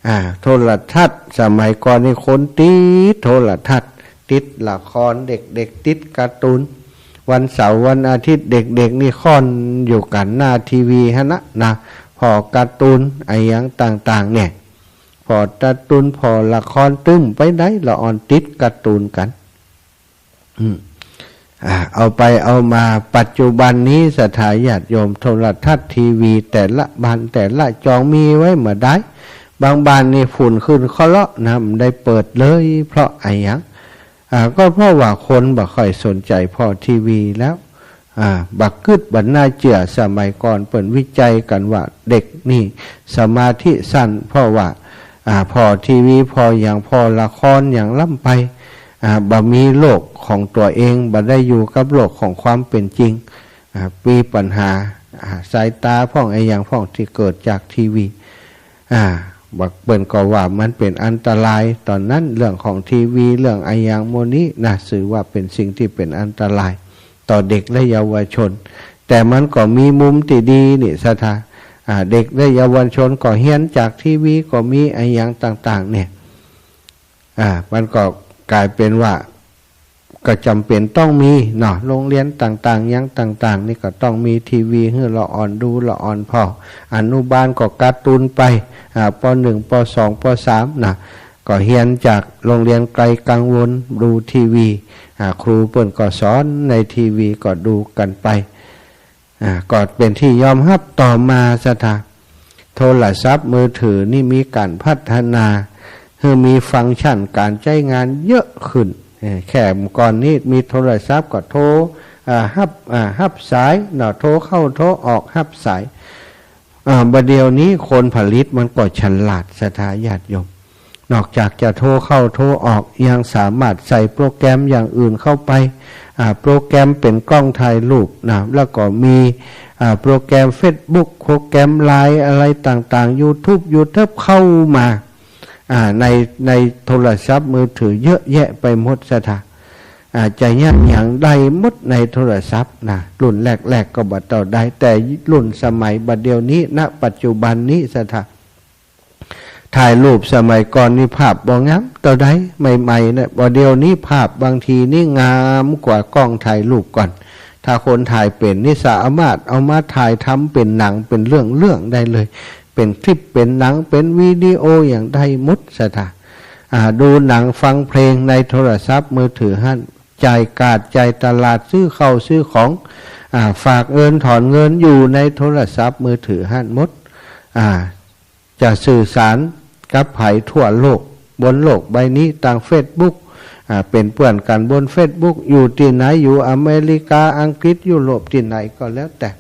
อ่า โทรทัศน์ สมัยก่อนนี่คนติดโทรทัศน์ ติดละคร เด็กๆ ติดการ์ตูน วันเสาร์วันอาทิตย์เด็กๆ นี่ค่อนอยู่กั๋นหน้าทีวีหั้นนะ นะ ผ่อการ์ตูนอะหยังต่างๆ เนี่ย ผ่อการ์ตูน ผ่อละคร ตึงไปไหนละอ่อนติดการ์ตูนกั๋น อืม อ่า เอาไปเอามา ปัจจุบันนี้ศรัทธาญาติโยม โทรทัศน์ทีวีแต่ละบ้านแต่ละจอมีไว้บ่ดาย บางบ้านนี่ฝุ่นขึ้นเคราะห์นะ บ่ได้เปิดเลย เพราะอะหยัง อ่า ก็เพราะว่าคนบ่ค่อยสนใจ๋ผ่อทีวีแล้ว อ่า บ่กึ๊ดบ่น่าเจื้อ สมัยก่อนเปิ้นวิจัยกั๋นว่าเด็กนี่สมาธิสั้น เพราะว่า อ่า ผ่อทีวี ผ่อหยัง ผ่อละครหยังล้ำไป อ่า บ่มีโลกของตั๋วเอง บ่ได้อยู่กับโลกของความเป๋นจริง อ่า มีปัญหา อ่า สายต๋าพ่องอะหยังพ่องตี้เกิดจากทีวี อ่า บ่าเปิ้นก็ว่ามันเป๋นอันตราย ต๋อนนั้นเรื่องของทีวี เรื่องอะหยังหมู่นี้นะ ถือว่าเป๋นสิ่งตี้เป๋นอันตรายต่อเด็กและเยาวชน แต่มันก็มีมุมตี้ดีนี่ศรัทธา อ่า เด็กและเยาวชนก็เฮียนจากทีวีก็มีอะหยังต่างๆ เนี่ย อ่า มันก็ก๋ายเป๋นว่า ก็จ๋ำเป๋นต้องมีเนาะ โฮงเฮียนต่างๆ หยังต่างๆ นี่ก็ต้องมีทีวีหื้อละอ่อนดูละอ่อนผ่อ อนุบาลก็การ์ตูนไป อ่า ป.หนึ่ง ป.สอง ป.สาม นะ ก็เฮียนจากโฮงเฮียนไกลกังวล ดูทีวี อ่า ครูเปิ้นก็สอนในทีวีก็ดูกั๋นไป อ่า ก็เป๋นตี้ยอมฮับต่อมาศรัทธา โทรศัพท์มือถือนี่มีก๋านพัฒนา หื้อมีฟังก์ชันก๋านใจ๊งานเยอะขึ้น เอ่อ แค่ก่อนนี้มีโทรศัพท์ก็โทร อ่า ฮับ อ่า ฮับสายเนาะ โทรเข้าโทรออกฮับสาย อ่า บ่าเดี่ยวนี้คนผลิตมันก็ฉลาดศรัทธาญาติโยม นอกจากจะโทรเข้าโทรออก ยังสามารถใส่โปรแกรมอย่างอื่นเข้าไป อ่า โปรแกรมเป๋นกล้องถ่ายรูปนะ แล้วก็มี อ่า โปรแกรมเฟซบุ๊ก โปรแกรมไลน์อะไรต่างๆ ยูทูบ ยูทูบเข้ามา อ่า ใน ในโทรศัพท์มือถือเยอะแยะไปหมดศรัทธา อ่า จะเยียะหยังได้หมดในโทรศัพท์นะ รุ่นแรกๆ ก็บ่เต้าใด แต่รุ่นสมัยบ่าเดี่ยวนี้ ณ ปัจจุบันนี้ศรัทธา ถ่ายรูปสมัยก่อนนี่ภาพบ่งามเต้าใด ใหม่ๆ นะ บ่าเดี่ยวนี้ภาพบางทีนี่งามกว่ากล้องถ่ายรูปก่อน ถ้าคนถ่ายเป๋นนี่สามารถเอามาถ่ายทำเป๋นหนังเป๋นเรื่องๆ ได้เลย เป๋นคลิปเป๋นหนังเป๋นวิดีโออย่างได้หมดศรัทธา อ่า ดูหนังฟังเพลงในโทรศัพท์มือถือหั้น จ่ายก๋าดจ่ายตลาด ซื้อข้าวซื้อของ อ่า ฝากเงินถอนเงินอยู่ในโทรศัพท์มือถือหั้นหมด อ่า จะสื่อสารกับใผทั่วโลก บนโลกใบนี้ตางเฟซบุ๊ก อ่า เป๋นเปื้อนกั๋นบนเฟซบุ๊ก อยู่ตี้ไหน อยู่อเมริกา อังกฤษ ยุโรป ตี้ไหนก็แล้วแต่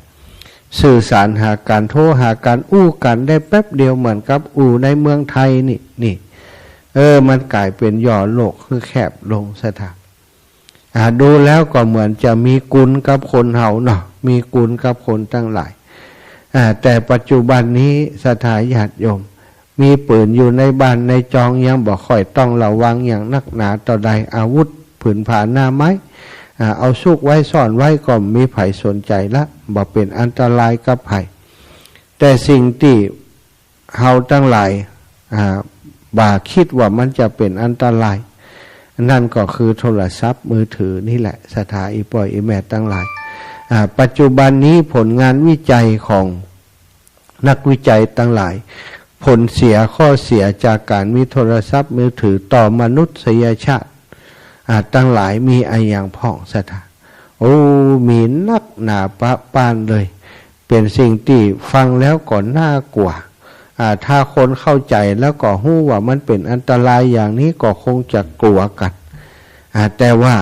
สื่อสารหากั๋น โทรหากั๋น อู้กั๋นได้แป๊บเดียว เหมือนกับอู้ในเมืองไทยนี่ นี่ เออ มันก๋ายเป๋นย่อโลกหื้อแคบลงศรัทธา อ่า ดูแล้วก็เหมือนจะมีกุณกับคนเฮาเนาะ มีกุณกับคนตังหลาย อ่า แต่ปัจจุบันนี้ศรัทธาญาติโยม มีปืนอยู่ในบ้านในจอง ยังบ่ค่อยต้องระวังหยังนักหนาเต้าใด อาวุธ ผืนผาหน้าไม้ อ่า เอาซุกไว้ซ่อนไว้ก็บ่มีใผสนใจ๋ละ บ่เป๋นอันตรายกับใผ แต่สิ่งตี้ เฮาตังหลาย อ่า บ่าคิดว่ามันจะเป๋นอันตราย นั่นก็คือโทรศัพท์มือถือนี่แหละ ศรัทธาอี่ป้ออี่แม่ตังหลาย อ่า ปัจจุบันนี้ผลงานวิจัยของนักวิจัยตังหลาย ผลเสียข้อเสียจากก๋านมีโทรศัพท์มือถือต่อมนุษยชาติ อ่า ตังหลายมีอะหยังพ่องศรัทธา โอ้ มีนักหนาปะป๊านเลย เป๋นสิ่งตี้ฟังแล้วก็น่ากลัว อ่า ถ้าคนเข้าใจ๋แล้วก็ฮู้ว่ามันเป๋นอันตรายอย่างนี้ก็คงจะกลัวกั๋น อ่า แต่ว่า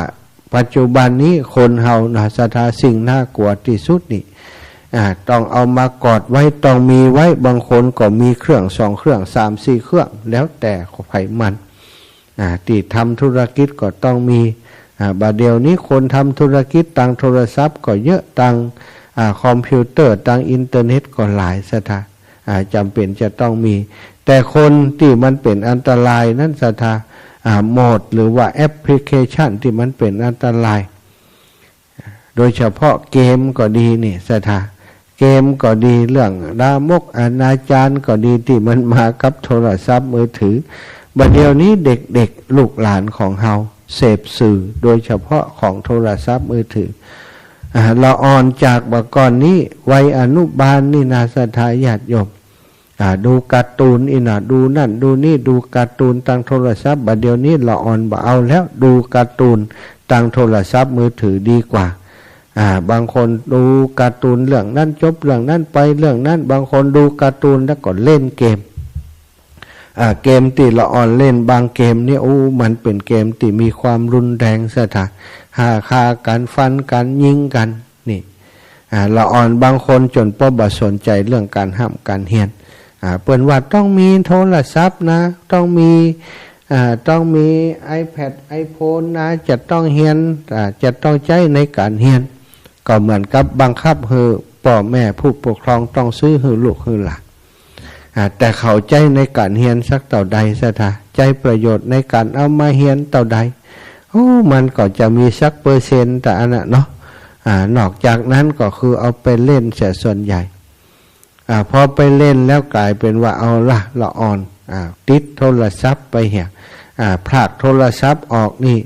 ปัจจุบันนี้คนเฮานะศรัทธา สิ่งน่ากลัวตี้สุดนี่ อ่า ต้องเอามากอดไว้ ต้องมีไว้ บางคนก็มีเครื่องสองเครื่องสามสี่เครื่อง แล้วแต่ใผมัน อ่า ตี้ทำธุรกิจก็ต้องมี อ่า บ่าเดี่ยวนี้คนทำธุรกิจตางโทรศัพท์ก็เยอะ ตาง อ่า คอมพิวเตอร์ ตางอินเทอร์เน็ตก็หลายศรัทธา อ่า จ๋ำเป๋นจะต้องมี แต่คนตี้มันเป๋นอันตรายนั้นศรัทธา อ่า โหมดหรือว่าแอปพลิเคชันตี้มันเป๋นอันตราย โดยเฉพาะเกมก็ดีนี่ศรัทธา เกมก็ดี เรื่องลามกอนาจารก็ดี ตี้มันมากับโทรศัพท์มือถือ บ่าเดี่ยวนี้เด็กๆ ลูกหลานของเฮาเสพสื่อ โดยเฉพาะของโทรศัพท์มือถือ อ่า ละอ่อนจากบ่าก่อนนี้ วัยอนุบาลนี่นะศรัทธาญาติโยม อ่า ดูการ์ตูนอี้นะ ดูนั่นดูนี่ ดูการ์ตูนตางโทรศัพท์ บ่าเดี่ยวนี้ละอ่อนบ่เอาแล้ว ดูการ์ตูนตางโทรศัพท์มือถือดีกว่า อ่า บางคนดูการ์ตูนเรื่องนั้น จบเรื่องนั้นไปเรื่องนั้น บางคนดูการ์ตูนแล้วก็เล่นเกม อ่า เกมตี้ละอ่อนเล่นบางเกมนี่ โอ้ มันเป๋นเกมตี้มีความรุนแรงศรัทธา อ่า ฆ่ากั๋น ฟันกั๋น ยิงกั๋น นี่ อ่า ละอ่อนบางคนจ๋นป้อบ่สนใจ๋เรื่องก๋านฮ่ำก๋านเฮียน อ่า เปิ้นว่าต้องมีโทรศัพท์นะ ต้องมี อ่า ต้องมีไอแพด ไอโฟนนะ จะต้องเฮียน อ่า จะต้องใจ๊ในก๋านเฮียน ก็เหมือนกับบังคับหื้อป้อแม่ผู้ปกครองต้องซื้อหื้อลูกหื้อหลาน อ่า แต่เขาใจ๊ในก๋านเฮียนสักเต้าใดศรัทธา ใจ๊ประโยชน์ในก๋านเอามาเฮียนเต้าใด โอ้ มันก็จะมีสักเปอร์เซ็นต์เต้าอั้นน่ะเนาะ อ่า นอกจากนั้นก็คือเอาไปเล่นเสียส่วนใหญ่ อ่า พอไปเล่นแล้วก๋ายเป๋นว่าเอาละ ละอ่อน อ่า ติดโทรศัพท์ไปเหีย อ่า พรากโทรศัพท์ออกนี่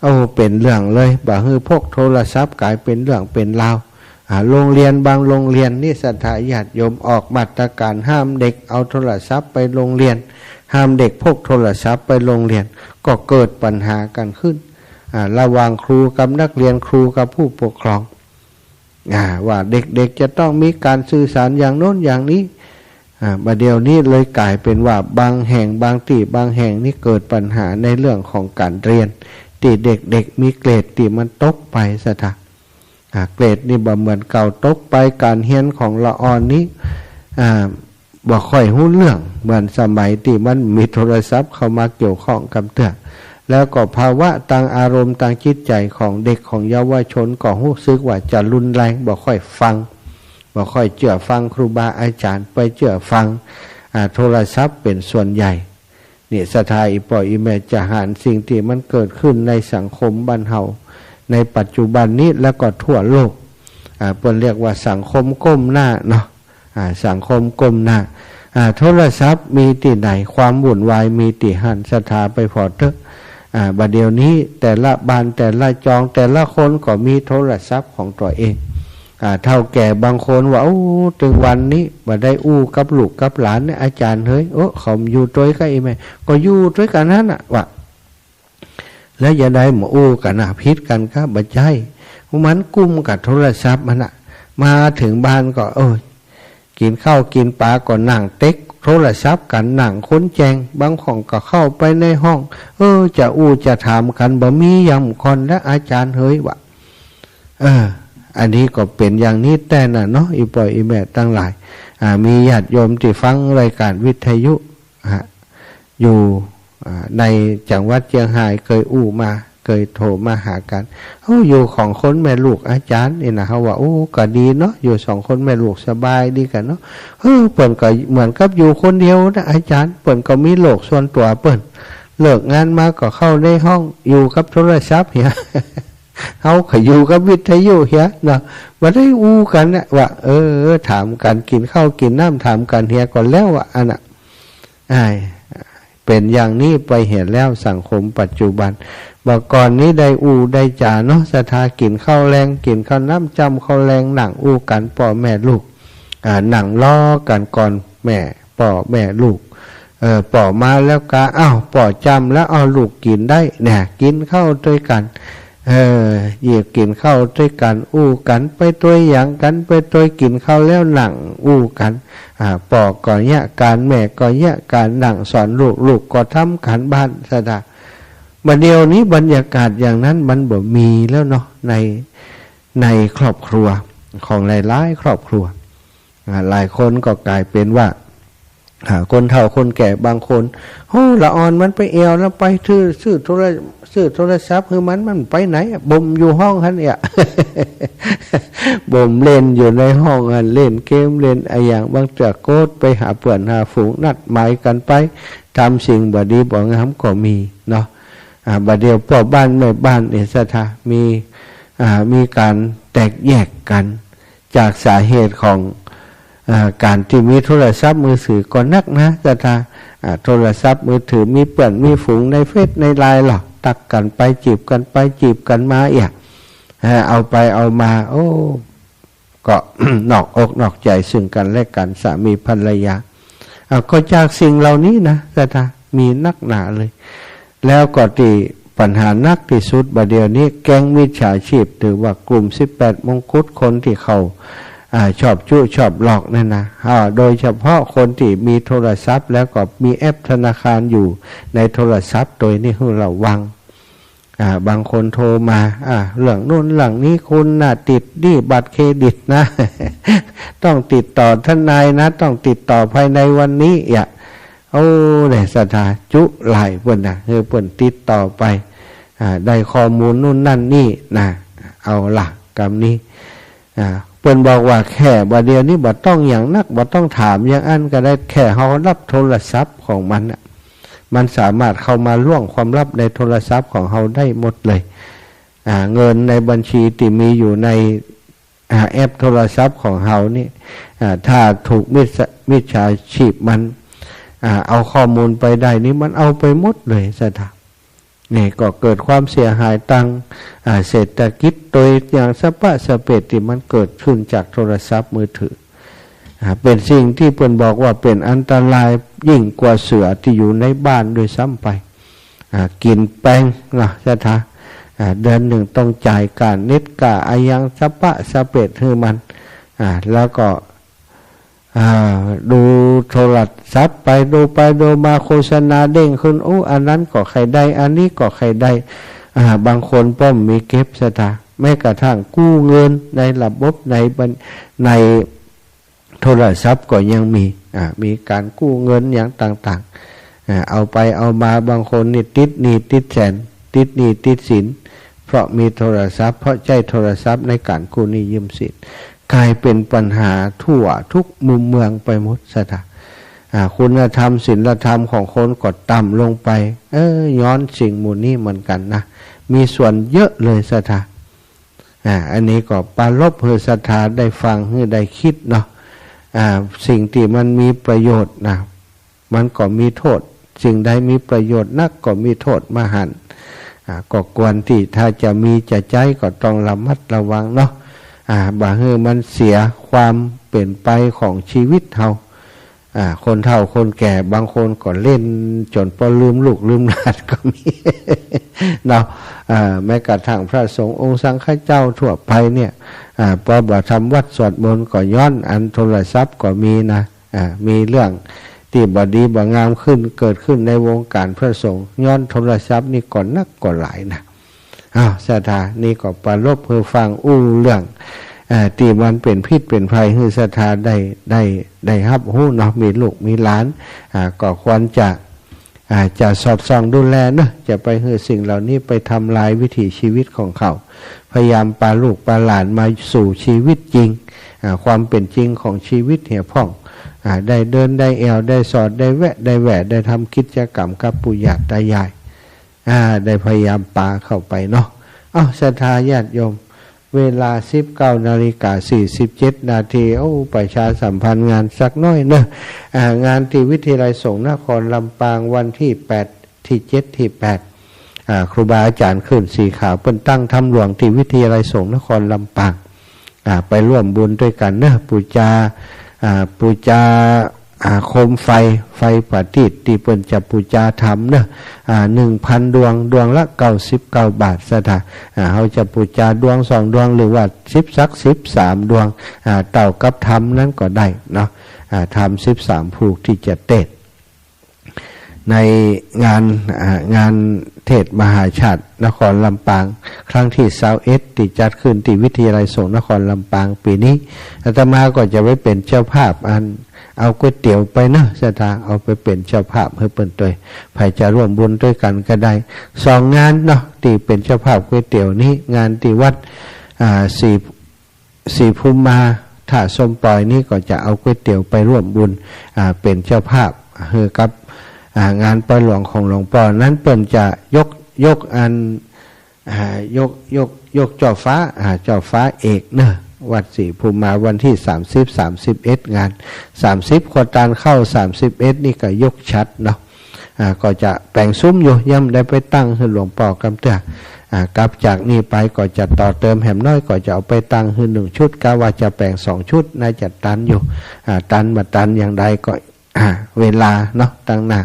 โอ้ เป๋นเรื่องเลย บ่หื้อพกโทรศัพท์ก๋ายเป๋นเรื่องเป๋นราว อ่า โรงเรียนบางโรงเรียนนี่ศรัทธาญาติโยมออกมาตรการห้ามเด็กเอาโทรศัพท์ไปโรงเรียน ห้ามเด็กพกโทรศัพท์ไปโรงเรียน ก็เกิดปัญหากั๋นขึ้น อ่า ระหว่างครูกับนักเรียน ครูกับผู้ปกครอง อ่า ว่าเด็กๆ จะต้องมีการสื่อสารอย่างโน้นอย่างนี้ อ่า บ่าเดี่ยวนี้เลยก๋ายเป๋นว่าบางแห่งบางตี้บางแห่งนี่เกิดปัญหาในเรื่องของก๋านเฮียน ตี้เด็กๆ มีเกรดตี้มันตกไปศรัทธา อ่า เกรดนี่บ่เหมือนเก่า ตกไป ก๋านเฮียนของละอ่อนนี้ อ่า บ่ค่อยฮู้เรื่องเหมือนสมัยตี้มันมีโทรศัพท์เข้ามาเกี่ยวข้องกำเตื้อ แล้วก็ภาวะตางอารมณ์ตางจิตใจ๋ของเด็กของเยาวชนก็ฮู้สึกว่าจะรุนแรง บ่ค่อยฟัง บ่ค่อยเจื้อฟังครูบาอาจ๋ารย์ ไปเจื้อฟัง อ่า โทรศัพท์เป๋นส่วนใหญ่ นี่ศรัทธาอี่ป้ออี่แม่จะหันสิ่งตี้มันเกิดขึ้นในสังคมบ้านเฮาในปัจจุบันนี้ แล้วก็ทั่วโลก อ่า เปิ้นเรียกว่าสังคมก้มหน้าเนาะ อ่า สังคมก้มหน้า อ่า โทรศัพท์มีตี้ไหน ความวุ่นวายมีตี้หั้น ศรัทธาไปผ่อเต๊อะ อ่า บ่าเดี่ยวนี้แต่ละบ้านแต่ละจองแต่ละคนก็มีโทรศัพท์ของตั๋วเอง อ่า เฒ่าแก่บางคนว่า โอ้ ตึงวันนี้บ่ได้อู้กับลูกกับหลานเนี่ย อาจ๋ารย์เหย โอ้ เขาอยู่ตวยกั๋นอี้แม่ ก็อยู่ตวยกั๋นหั้นน่ะ ว่า แล้วจะได้มาอู้กั๋นน่ะ ผิดกั๋นก้า บ่ใจ้ มันกุ้มกับโทรศัพท์มันน่ะ มาเถิงบ้านก็ โอ้ย กิ๋นข้าวกิ๋นป๋าก็นั่งเต๊กโทรศัพท์กั๋น นั่งค้นแจง บางห้องก็เข้าไปในห้อง เออ จะอู้จะถามกั๋น บ่มีหยังก่อนแล้ว อาจ๋ารย์เหย ว่า เออ อันนี้ก็เป๋นอย่างนี้แต๊น่ะเนาะ อี่ป้ออี่แม่ตังหลาย อ่า มีญาติโยมตี้ฟังรายก๋านวิทยุ ฮะ อยู่ อ่า ในจังหวัดเจียงฮายเกยอู้มา เกยโทรมาหากั๋น โอ้ อยู่สองคนแม่ลูกอาจ๋ารย์นี่นะ เฮาว่า โอ้ ก็ดีเนาะ อยู่สองคนแม่ลูกสบายดีกั๋นเนาะ เออ เปิ้นก็เหมือนกับอยู่คนเดียวนะอาจ๋ารย์ เปิ้นก็มีโลกส่วนตั๋วเปิ้น เลิกงานมาก็เข้าในห้อง อยู่กับโทรศัพท์เหีย เฮาก็อยู่กับวิทยุเหียเนาะ บ่ได้อู้กั๋นนะ ว่า เออ ถามกั๋น กิ๋นข้าวกิ๋นน้ำถามกั๋นเหียก่อนแล้ว ว่าอั้นน่ะ อ้าย เป๋นอย่างนี้ไปเหียแล้ว สังคมปัจจุบัน บ่าก่อนนี้ได้อู้ได้จ๋าเนาะ ศรัทธา กิ๋นข้าวแลง กิ๋นข้าวน้ำจ้ำข้าวแลง นั่งอู้กั๋นป้อแม่ลูก อ่า นั่งล้อกั๋นก่อน แม่ ป้อแม่ลูก เออ ป้อมาแล้วกา อ้าว ป้อจ้ำแล้ว อ้าว ลูกกิ๋นได้ เนี่ย กิ๋นข้าวตวยกั๋น เออ เยียะกิ๋นข้าวตวยกั๋น อู้กั๋นไปตวย หยังกั๋นไปตวย กิ๋นข้าวแล้วนั่งอู้กั๋น อ่า ป้อก็เยียะก๋าน แม่ก็เยียะก๋าน นั่งสอนลูก ลูกก็ทำก๋านบ้าน ศรัทธา บ่าเดี่ยวนี้บรรยากาศอย่างนั้นมันบ่มีแล้วเนาะ ใน ในครอบครัวของหลายๆ ครอบครัว อ่า หลายคนก็ก๋ายเป๋นว่า อ่า คนเฒ่าคนแก่บางคน โอ้ ละอ่อนมันไปแอ่วแล้ว ไปซื้อ ซื้อโทร ซื้อโทรศัพท์หื้อมัน มันไปไหนอะ บ่มอยู่ห้องหั้นเอียะ บ่มเล่นอยู่ในห้องหั้น เล่นเกม เล่นอะหยัง บางเตื้อโกรธ ไปหาเปื้อนหาฝูง นัดหมายกั๋นไป ทำสิ่งบ่ดีบ่งามก็มีเนาะ อ่า บ่าเดี่ยวป้อบ้านแม่บ้านเนี่ย ศรัทธา มี อ่า มีก๋านแตกแยกกั๋น จากสาเหตุของ อ่า ก๋านตี้มีโทรศัพท์มือถือก็นักนะ ศรัทธา อ่า โทรศัพท์มือถือ มีเปื้อนมีฝูงในเฟซในไลน์ลอ ตั๊กกั๋นไป จีบกั๋นไป จีบกั๋นมาเอียะ อ่า เอาไปเอามา โอ้ ก็ นอกอกนอกใจ๋ซึ่งกั๋นและกั๋น สามีภรรยา อ่า ก็จากสิ่งเหล่านี้นะ ศรัทธา มีนักหนาเลย แล้วก็ตี้ปัญหานักตี้สุดบ่าเดี่ยวนี้ แก๊งมิจฉาชีพ หรือว่ากลุ่มสิบแปดมงกุฎ คนตี้เขา อ่า ชอบจุ๊ชอบหลอกนั่นนะ อ่า โดยเฉพาะคนตี้มีโทรศัพท์ แล้วก็มีแอปธนาคารอยู่ในโทรศัพท์ โตยนี้หื้อระวัง อ่า บางคนโทรมา อ่า เรื่องโน้นเรื่องนี้ คุณน่ะติดหนี้บัตรเครดิตนะ ต้องติดต่อทนายนะ ต้องติดต่อภายในวันนี้ เอียะ โอ้ เนี่ย ศรัทธา จุ๊หลายเปิ้นนะ หื้อเปิ้นติดต่อไป อ่า ได้ข้อมูลโน้นนั่นนี่นะ เอาละ กำนี้ อ่า เปิ้นบอกว่าแค่บ่าเดี่ยวนี้บ่ต้องหยังนัก บ่ต้องถามอย่างอั้นก็ได้ แค่เฮาฮับโทรศัพท์ของมันน่ะ มันสามารถเข้ามาล่วงความลับในโทรศัพท์ของเฮาได้หมดเลย อ่า เงินในบัญชีตี้มีอยู่ใน อ่า แอปโทรศัพท์ของเฮานี่ อ่า ถ้าถูกมิจฉา มิจฉาชีพมัน อ่า เอาข้อมูลไปได้นี่ มันเอาไปหมดเลย ศรัทธา นี่ก็เกิดความเสียหายตาง อ่า เศรษฐกิจ โตยอย่างสะป๊ะสะเปะตี้มันเกิดขึ้นจากโทรศัพท์มือถือ อ่า เป๋นสิ่งตี้เปิ้นบอกว่าเป๋นอันตรายยิ่งกว่าเสือตี้อยู่ในบ้านด้วยซ้ำไป อ่า กิ๋นแปงนะ ศรัทธา อ่า เดือนหนึ่งต้องจ่ายค่าเน็ต ค่าอะหยังสะปะสะเปดหื้อมัน อ่า แล้วก็ อ่า ดูโทรศัพท์ไปดูไปดูมาโฆษณาเด้งขึ้น โอ้ อันนั้นก็ใค่ได้ อันนี้ก็ใค่ได้ อ่า บางคนป้อมมีเก็บศรัทธา แม้กระทั่งกู้เงินในระบบในบัญ ในโทรศัพท์ก็ยังมี อ่า มีก๋านกู้เงินอย่างต่างๆ อ่า เอาไปเอามาบางคนนี่ติดหนี้ติดแสน ติดหนี้ติดสิน เพราะมีโทรศัพท์ เพราะใจ๊โทรศัพท์ในก๋านกู้หนี้ยืมสิน ก๋ายเป๋นปัญหาทั่วทุกมุมเมืองไปหมดศรัทธา อ่า คุณธรรมศีลธรรมของคนก็ต่ำลงไป เออ ย้อนสิ่งหมู่นี้เหมือนกั๋นนะ มีส่วนเยอะเลยศรัทธา อ่า อันนี้ก็ปรารภหื้อศรัทธาได้ฟังหื้อได้กึ๊ดเนาะ อ่า สิ่งตี้มันมีประโยชน์นะ มันก็มีโต้ษ สิ่งใดมีประโยชน์นักก็มีโต้ษมหันต์ อ่า ก็ควรตี้ถ้าจะมีจะใจ๊ก็ต้องระมัดระวังเนาะ อ่า บ่หื้อมันเสียความเป๋นไปของชีวิตเฮา อ่า คนเฒ่าคนแก่บางคนก็เล่นจ๋นป้อลืมลูกลืมหลานก็มี เนาะ อ่า แม้กระทั่งพระสงฆ์องค์สังฆเจ้าทั่วไปเนี่ย อ่า พอบ่ทำวัตรสวดมนต์ก็ย้อนอันโทรศัพท์ก็มีนะ อ่า มีเรื่องตี้บ่ดีบ่งามขึ้น เกิดขึ้นในวงก๋านพระสงฆ์ ย้อนโทรศัพท์นี่ก็นักก็หลายนะ อ้าว ศรัทธา นี่ก็ปรารภหื้อฟังอู้เรื่อง อ่า ตี้มันเป๋นพิษเป๋นภัยหื้อศรัทธาได้ ได้ ได้ฮับฮู้เนาะ มีลูกมีหลาน อ่า ก็ควรจะ อ่า จะสอดส่องดูแลเนาะ จะไปหื้อสิ่งเหล่านี้ไปทำลายวิถีชีวิตของเขา พยายามปาลูกปาหลานมาสู่ชีวิตจริง อ่า ความเป๋นจริงของชีวิตเหียพ่อง อ่า ได้เดินได้แอ่วได้สอดได้แวะได้แหว่ได้ทำกิจกรรมกับปู่ย่าตายาย อ่า ได้พยายามปาเข้าไปเนาะ เอ้า ศรัทธาญาติโยม เวลาสิบเก้านาฬิกาสี่สิบเจ็ดนาที โอ้ ประชาสัมพันธ์งานสักหน้อยเนาะ อ่า งานตี้วิทยาลัยสงฆ์นครลำปาง วันตี้แปด ตี้เจ็ด ตี้แปด อ่า ครูบาอาจ๋ารย์คลื่นสีขาวเปิ้นตั้งธรรมหลวงตี้วิทยาลัยสงฆ์นครลำปาง อ่า ไปร่วมบุญตวยกั๋นเนาะ ปู๋จา อ่า ปู๋จา อ่า โคมไฟ ไฟประทีปตี้เปิ้นจะปู๋จาธรรมเนาะ อ่า หนึ่งพันดวง ดวงละเก้าสิบเก้าบาท ศรัทธา อ่า เฮาจะปู๋จาดวงสองดวง หรือว่าสิบสักสิบสามดวง อ่า เต้ากับธรรมนั้นก็ได้เนาะ อ่า ธรรมสิบสามผูกตี้จะเตสน์ ในงาน อ่า งานเทศน์มหาชาตินครลำปาง ครั้งตี้ซาวเอ็ด ตี้จัดขึ้นตี้วิทยาลัยสงฆ์นครลำปางปี๋นี้ อาตมาก็จะไปเป๋นเจ้าภาพอันเอาก๋วยเตี๋ยวไปเนาะ ศรัทธา เอาไปเป๋นเจ้าภาพหื้อเปิ้นตวย ใผจะร่วมบุญตวยกั๋นก็ได้ สองงานเนาะ ตี้เป๋นเจ้าภาพก๋วยเตี๋ยวนี้ งานตี้วัด อ่า ศรี ศรีภูมิมา ท่าส้มปอยนี่ก็จะเอาก๋วยเตี๋ยวไปร่วมบุญ อ่า เป๋นเจ้าภาพ หื้อกับ อ่า งานปล่อยหลวงของหลวงป้อ นั้นเปิ้นจะยก ยกอัน อ่า ยก ยก ยกจ้อฟ้า อ่า จ้อฟ้าเอกเนาะ วัดศรีภูมิมา วันตี้สามสิบ สามสิบเอ็ด งาน สามสิบ ครัวตานเข้า สามสิบเอ็ด นี่ก็ยกฉัตรเนาะ อ่า ก็จะแป๋งซุ้มอยู่ ยังบ่ได้ไปตั้งหื้อหลวงป้อกำเตื้อ อ่า กลับจากนี่ไปก็จะต่อเติมแหมน้อย ก็จะเอาไปตั้งหื้อหนึ่งชุด กะว่าจะแป๋งสองชุด น่าจะตันอยู่ อ่า ตันบ่ตันอย่างใดก็ อ่า เวลาเนาะ ตังหน้า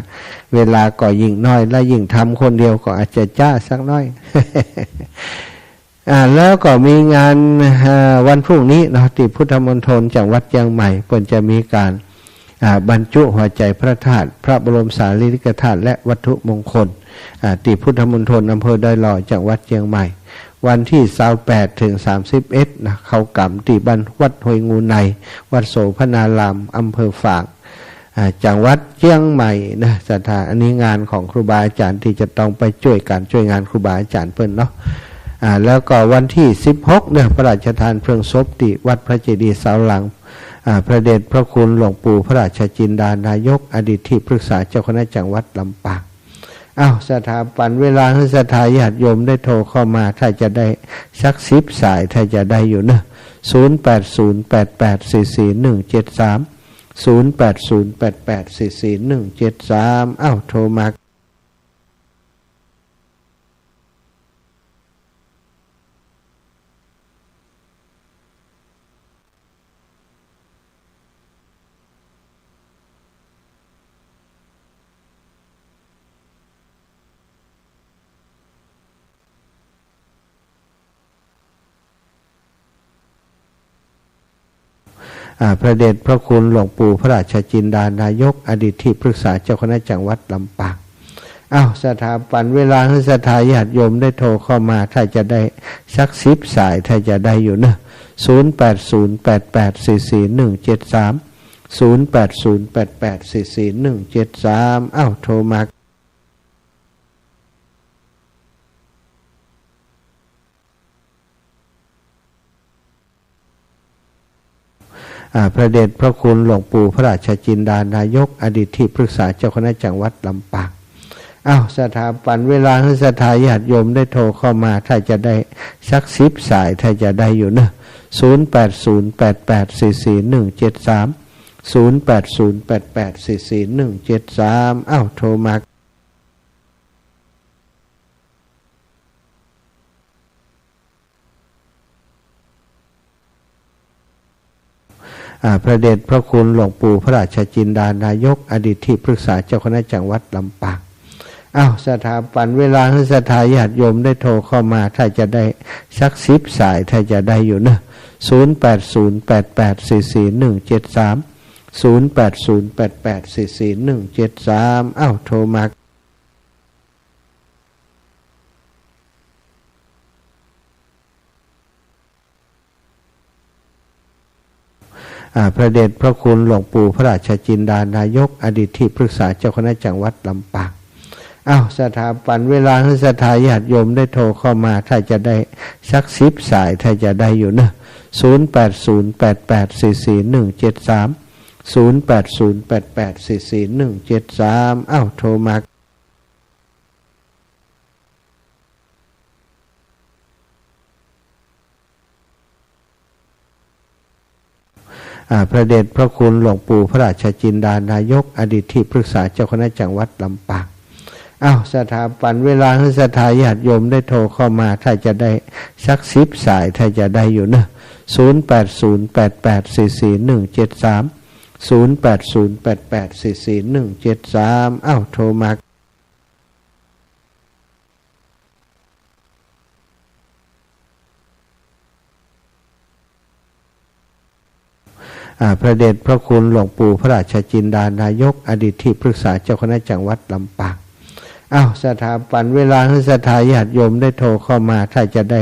เวลาก็ยิ่งน้อย และยิ่งทำคนเดียวก็อาจจะจ๊าสักหน้อย อ่า แล้วก็มีงาน อ่า วันพรุ่งนี้เนาะ ตี้พุทธมณฑลจังหวัดเจียงใหม่ เปิ้นจะมีก๋าน อ่า บรรจุหัวใจ๋พระธาตุ พระบรมสารีริกธาตุ และวัตถุมงคล อ่า ตี้พุทธมณฑลอำเภอดอยหล่อ จังหวัดเจียงใหม่ วันตี้ซาวแปด เถิง สามสิบเอ็ด นะ เข้าก๋ำตี้บ้านวัดห้วยงูใน วัดโสภณาราม อำเภอฝาง อ่า จังหวัดเจียงใหม่นะ ศรัทธา อันนี้งานของครูบาอาจ๋ารย์ตี้จะต้องไปจ้วยก๋านจ้วยงานครูบาอาจ๋ารย์เปิ้นเนาะ อ่า แล้วก็วันตี้สิบหกเนี่ย พระราชทานเพลิงศพตี้วัดพระเจดีย์ซาวหลัง อ่า พระเดชพระคุณหลวงปู่พระราชจินดานายก อดีตที่ปรึกษาเจ้าคณะจังหวัดลำปาง อ้าว ศรัทธา ปั๋นเวลาหื้อศรัทธาญาติโยมได้โทรเข้ามา ถ้าจะได้สักสิบสาย ถ้าจะได้อยู่เนาะ ศูนย์แปดศูนย์แปดแปดสี่สี่หนึ่งเจ็ดสาม ศูนย์แปดศูนย์แปดแปดสี่สี่หนึ่งเจ็ดสาม อ้าว โทรมา อ่า พระเดชพระคุณหลวงปู่พระราชจินดานายก อดีตที่ปรึกษาเจ้าคณะจังหวัดลำปาง อ้าว สถาปันเวลาหื้อศรัทธาญาติโยมได้โทรเข้ามา ถ้าจะได้สักสิบสาย ถ้าจะได้อยู่เนอะ ศูนย์แปดศูนย์แปดแปดสี่สี่หนึ่งเจ็ดสาม ศูนย์แปดศูนย์แปดแปดสี่สี่หนึ่งเจ็ดสาม อ้าว โทรมา อ่า พระเดชพระคุณหลวงปู่พระราชจินดานายก อดีตที่ปรึกษาเจ้าคณะจังหวัดลำปาง อ้าว สถาปันเวลาหื้อศรัทธาญาติโยมได้โทรเข้ามา ถ้าจะได้สักสิบสาย ถ้าจะได้อยู่เนอะ ศูนย์แปดศูนย์แปดแปดสี่สี่หนึ่งเจ็ดสาม ศูนย์แปดศูนย์แปดแปดสี่สี่หนึ่งเจ็ดสาม อ้าว โทรมา อ่า พระเดชพระคุณหลวงปู่พระราชจินดานายก อดีตที่ปรึกษาเจ้าคณะจังหวัดลำปาง อ้าว สถาปันเวลาหื้อศรัทธาญาติโยมได้โทรเข้ามา ถ้าจะได้สักสิบสาย ถ้าจะได้อยู่เนอะ ศูนย์แปดศูนย์แปดแปดสี่สี่หนึ่งเจ็ดสาม ศูนย์แปดศูนย์แปดแปดสี่สี่หนึ่งเจ็ดสาม อ้าว โทรมา อ่า พระเดชพระคุณหลวงปู่พระราชจินดานายก อดีตที่ปรึกษาเจ้าคณะจังหวัดลำปาง อ้าว สถาปันเวลาหื้อศรัทธาญาติโยมได้โทรเข้ามา ถ้าจะได้สักสิบสาย ถ้าจะได้อยู่เนอะ ศูนย์แปดศูนย์แปดแปดสี่สี่หนึ่งเจ็ดสาม ศูนย์แปดศูนย์แปดแปดสี่สี่หนึ่งเจ็ดสาม อ้าว โทรมา อ่า พระเดชพระคุณหลวงปู่พระราชจินดานายก อดีตที่ปรึกษาเจ้าคณะจังหวัดลำปาง อ้าว สถาปันเวลาหื้อศรัทธาญาติโยมได้โทรเข้ามา ถ้าจะได้สักสิบสาย ถ้าจะได้อยู่เนอะ ศูนย์แปดศูนย์แปดแปดสี่สี่หนึ่งเจ็ดสาม ศูนย์แปดศูนย์แปดแปดสี่สี่หนึ่งเจ็ดสาม อ้าว โทรมา อ่า พระเดชพระคุณหลวงปู่พระราชจินดานายก อดีตที่ปรึกษาเจ้าคณะจังหวัดลำปาง อ้าว สถาปันเวลาหื้อศรัทธาญาติโยมได้โทรเข้ามา ถ้าจะได้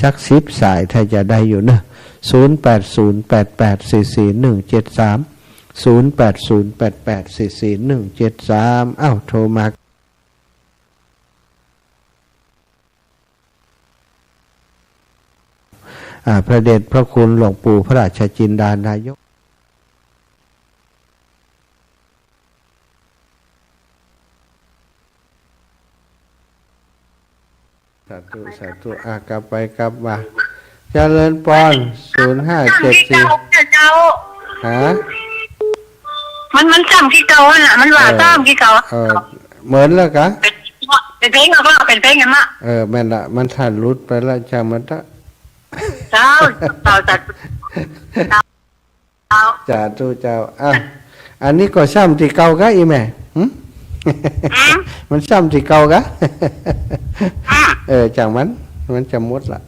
สักสิบสาย ถ้าจะได้อยู่เนอะ ศูนย์แปดศูนย์แปดแปดสี่สี่หนึ่งเจ็ดสาม ศูนย์แปดศูนย์แปดแปดสี่สี่หนึ่งเจ็ดสาม อ้าว โทรมา อ่า พระเดชพระคุณหลวงปู่พระราชจินดานายก สาธุ สาธุ อ่ะ กลับไปกลับมา เจริญปอน ศูนย์ห้าเจ็ดสี่ เจ้า ฮะ มัน มันซ้ำตี้เก่าหั่นน่ะ มันว่า เออ ซ้ำตี้เก่า เออ เหมือนแล้วกะ เป๋น เป๋นเพลงแล้วก็เป๋นเพลงกันมา เออ แม่นละ มันถ้าหลุดไปแล้ว จ้างมันเถอะ เจ้า เจ้า เจ้า เจ้า สาธุเจ้า อ่ะ อันนี้ก็ซ้ำตี้เก่ากะ อีแม่ หึ อืม มันซ้ำตี้เก่ากะ อืม เออ จ้างมัน มันจะหมดละ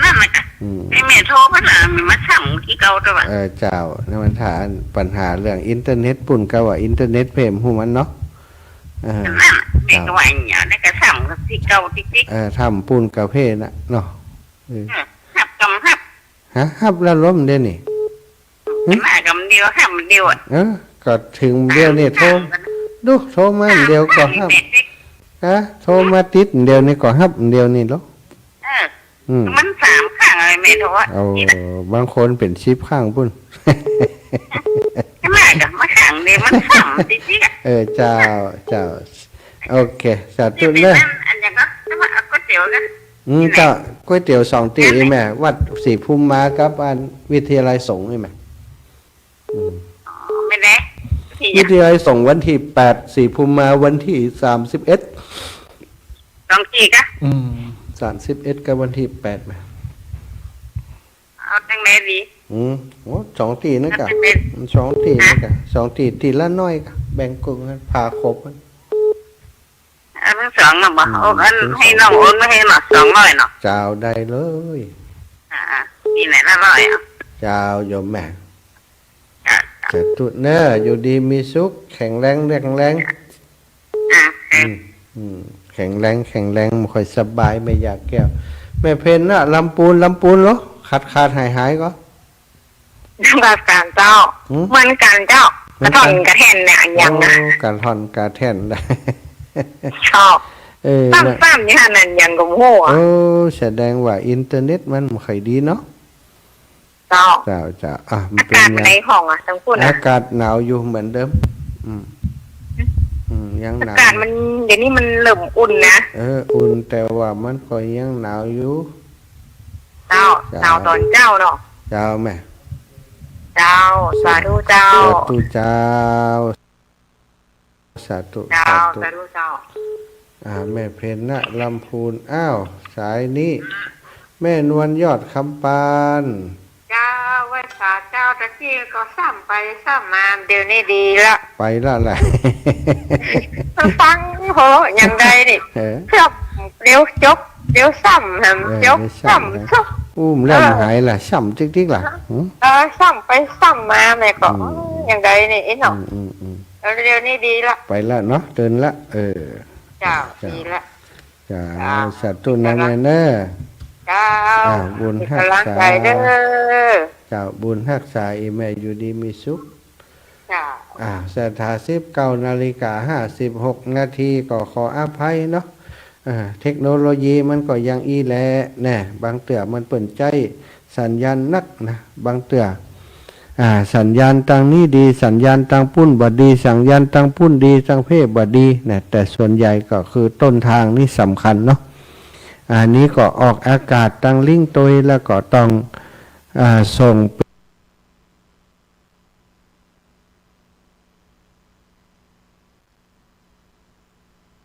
นั่นแหละกะ อืม ไอ้แม่โทรมาน่ะ มันมาซ้ำตี้เก่าตั๊ว เออ เจ้า นี่มันถามปัญหาเรื่องอินเทอร์เน็ต ปุ้นกาว่าอินเทอร์เน็ตเพิ่มฮู้มันเนาะ เออ นั่นน่ะ เจ้า แม่ก็ว่าอย่างเงี้ย แล้วก็ซ้ำกับตี้เก่าติ๊กๆ เออ ซ้ำปุ้นกาเพ่น่ะเนาะ เออ เออ ฮับกำฮับ ฮะ ฮับแล้วลมเดี๋ยวนี้ หึ มากำเดียว ฮับเดียวอะ เออ ก็ถึงเดี๋ยวนี้โทร ฮับกัน ดู โทรมาเดียวก็ฮับ ฮะ โทรมาติดเดียวนี้ก็ฮับเดียวนี้เหรอ เออ อืม มันสามครั้งเลยแม่โทรอะ โอ้ บางคนเป๋นสิบครั้งปุ้น ขนาดกับมาครั้งเดียวมันสามสิบ เออ เจ้า เจ้า โอเค สาธุเนอะ อันยังก็ก๋วยเตี๋ยวกัน อืม เจ้า ก๋วยเตี๋ยวสองตี้ อีแม่ วัดศรีภูมิมากับอันวิทยาลัยสงฆ์นี่แม่ อืม อ๋อ แม่นแหละ วิทยาลัยสงฆ์วันตี้แปด ศรีภูมิมาวันตี้สามสิบเอ็ด สองตี้กะ อืม สามสิบเอ็ดกับวันตี้แปดมา เอาจังใดดี อืม โอ้ สองตี้นั่นกะ เอาจังใด สองตี้นั่นกะ ฮะ สองตี้ ตี้ละน้อยกะ แบ่งกึ่งกัน พาครบกัน เอาทั้งสองน่ะบ่ อืม โอน ทั้งสอง หื้อน้องโอนมาหื้อเนาะ สองร้อยเนาะ เจ้า ได้เลย อ่า ตี้ไหนละร้อยอ่ะ เจ้าโยมแม่ สาธุเน่อ อยู่ดีมีสุข แข็งแรง แข็งแรง อ่ะ อืม อืม แข็งแรง แข็งแรง บ่ค่อยสบาย แม่หยาดแก้ว แม่เพ็ญน่ะ ลำปูน ลำปูนเหรอ ขาดขาดหายหายก็ นมัสก๋านเจ้า หืม เหมือนกั๋นเจ้า เหมือนกั๋น กระท่อนกระแท่นเนี่ย อันยังนะ โอ้ กระท่อนกระแท่น เจ้า เออ ซ้ำๆ นี่ฮะ นั่นยังก็บ่ฮู้อะ โอ้ แสดงว่าอินเทอร์เน็ตมันบ่ค่อยดีเนาะ เจ้า เจ้า เจ้า อ่ะ มันเป๋น อากาศ หยัง ในห้องอะ ตังปุ้นอะ อากาศหนาวอยู่เหมือนเดิม อืม อืม ยังหนาว อากาศมัน เดี๋ยวนี้มันเริ่มอุ่นนะ เออ อุ่น แต่ว่ามันก็ยังหนาวอยู่ เจ้า เจ้า หนาวต๋อนเจ๊าเนาะ เจ้าแม่ เจ้า สาธุเจ้า สาธุเจ้า สาธุ เจ้า สาธุ สาธุเจ้า อ่า แม่เพ็ญน่ะ ลำพูน อ้าว สายนี้ แม่นวลยอดคำปาน เจ้า ไหว้สาเจ้า ตะกี้ก็ซ้ำไปซ้ำมา เดี๋ยวนี้ดีละ ไปละแหละ ฟังโห ยังได้นี่ เออ ซ้ำเดี๋ยวจบ เดี๋ยวซ้ำ เออ จบ เดี๋ยวซ้ำ ซ้ำ ซ้ำ อุ้มแล้ว เออ หายละ ซ้ำติ๊กๆ ล่ะ หืม เออ ซ้ำไปซ้ำมา แม่ก็ อืม ยังได้นี่ ไอ้หนอ อืม อืม อืม แล้วเดี๋ยวนี้ดีละ ไปละเนาะ เดินละ เออ เจ้า เจ้า ดีละ เจ้า เจ้า สาธุนะแม่เน่อ เจ้า อ่า บุญฮักษา เป๋นก๋ำลังใจ๋เด้อ เจ้า บุญฮักษา อี่แม่อยู่ดีมีสุข เจ้า อ่า ศรัทธา สิบเก้านาฬิกาห้าสิบหกนาที ก็ขออภัยเนาะ เอ่อ เทคโนโลยีมันก็ยังอี้แลแน่ บางเตื้อมันเปิ้นใจ๊สัญญาณนักนะ บางเตื้อ อ่า สัญญาณตางนี้ดี สัญญาณตางปุ้นบ่ดี สัญญาณตางปุ้นดี ตางเพศบ่ดีนะ แต่ส่วนใหญ่ก็คือต้นทางนี่สำคัญเนาะ อันนี้ก็ออกอากาศตางลิงก์ตวย แล้วก็ต้อง อ่า ส่ง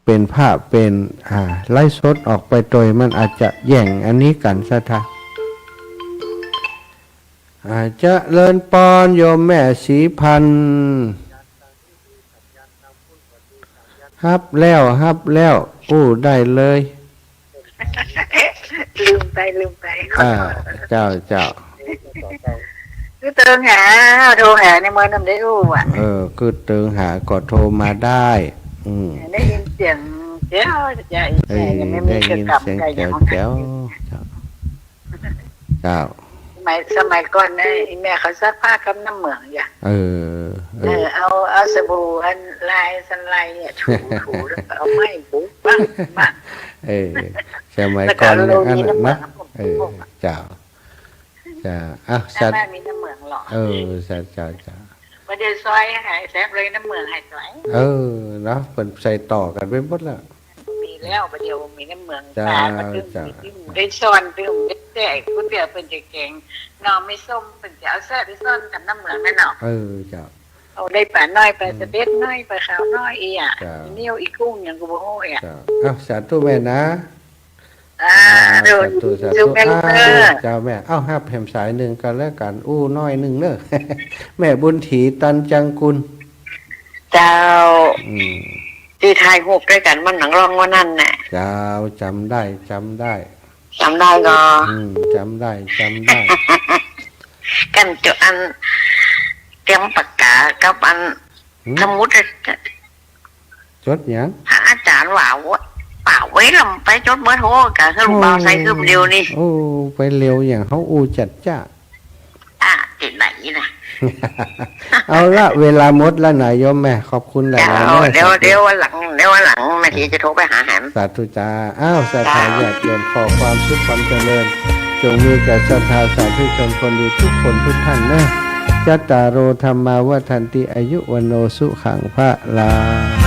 เป๋นภาพ เป๋น อ่า ไลฟ์สดออกไปตวย มันอาจจะแย่งอันนี้กั๋น ศรัทธา อ่า เจริญปอน โยมแม่ศรีพันธ์ ฮับแล้ว ฮับแล้ว อู้ได้เลย ลืมไป ลืมไป ขอโทษ อ่า เจ้า เจ้า คือเติงหา โทรหาในเมืองนำได้อู้อะ เออ คือเติงหาก็โทรมาได้ อืม ได้ยินเสียงเจ้า จะ เออ ยังไม่มี ได้ยินเสียง เจ้า เจ้า เจ้า สมัย สมัยก่อนนะ อี่แม่เขาซักผ้ากับน้ำเหมืองอย่า เออ เออ เออ เอา เอาสบู่อันลายสันลายเนี่ย ถู ถู แล้วก็เอาไม้บุบบ้าง บ้าง เออ สมัยก่อนเนี่ย แล้วก็เอาลง อันนั้น นี่น้ำเหมือง นะ เออ เจ้า เจ้า อ้าว สัตว์ แม่มีน้ำเหมืองเหรอ เออ สัตว์ เจ้า เจ้า บ่าเดี๋ยวซอยหายแซบเลย น้ำเหมืองหายสวย เออ เนาะ เปิ้นใส่ต่อกั๋นไปหมดแล้ว มีแล้ว บ่าเดี๋ยวมีน้ำเหมือง เจ้า ปลาก็ตึง เจ้า ตึงได้ซ้อน ตึงได้แจก ก๋วยเตี๋ยวเปิ้นจะแกงหน่อไม้ส้ม เปิ้นจะเอาแซ่บไปซ้อนกับน้ำเหมืองนั่นเนาะ เออ เจ้า เอาได้ปลาน้อย ปลา อืม สะเด็ดน้อย ปลาขาวน้อย อีหยัง เจ้า เหนี่ยว อีกุ้ง หยังก็บ่ฮู้ อีหยัง เจ้า อ้าว สาธุแม่นะ อ่า อ่า สาธุ สาธุ สุขแม่ อ้าว เจ้าแม่ เอ้า ฮับแหมสายนึ่งกั๋นแล้วกั๋น อู้น้อยนึ่งเน่อ แม่บุญถี ตันจังกุล เจ้า อืม ตี้ถ่ายฮูปตวยกั๋น มันหนังร้องว่านั้นแหละ เจ้า จ๋ำได้ จ๋ำได้ จ๋ำได้ก่อ อืม จ๋ำได้ จ๋ำได้ กั๋นเจ้า อัน เตรียมปากกากับอัน หืม สมุด จ๋ดหยัง พระอาจ๋ารย์ว่า ว่า ป่าเว้ย ลำไปจ๋ดเบอร์โทรกั๋น คือลูกบ่าวใส่คืบเดียวนี่ โอ้ ไปเร็วอย่างเฮาอู้จัดจ้า อ่ะ ตี้ไหนนะ เอาละ เวลาหมดแล้วนะโยมแม่ ขอบคุณหลายๆ เจ้า เน่อ เดี๋ยว สาธุ เดี๋ยววันหลัง เดี๋ยววันหลังแม่ชีจะโทรไปหาแหม สาธุจ้า อ้าว ศรัทธา เจ้า ญาติโยม ขอความสุขความเจริญ จงมีแก่ศรัทธาสาธุชนคนดีทุกคนทุกท่านเน่อ จัตตาโร ธัมมา วัฑฒันติ อายุ วัณโณ สุขัง พลัง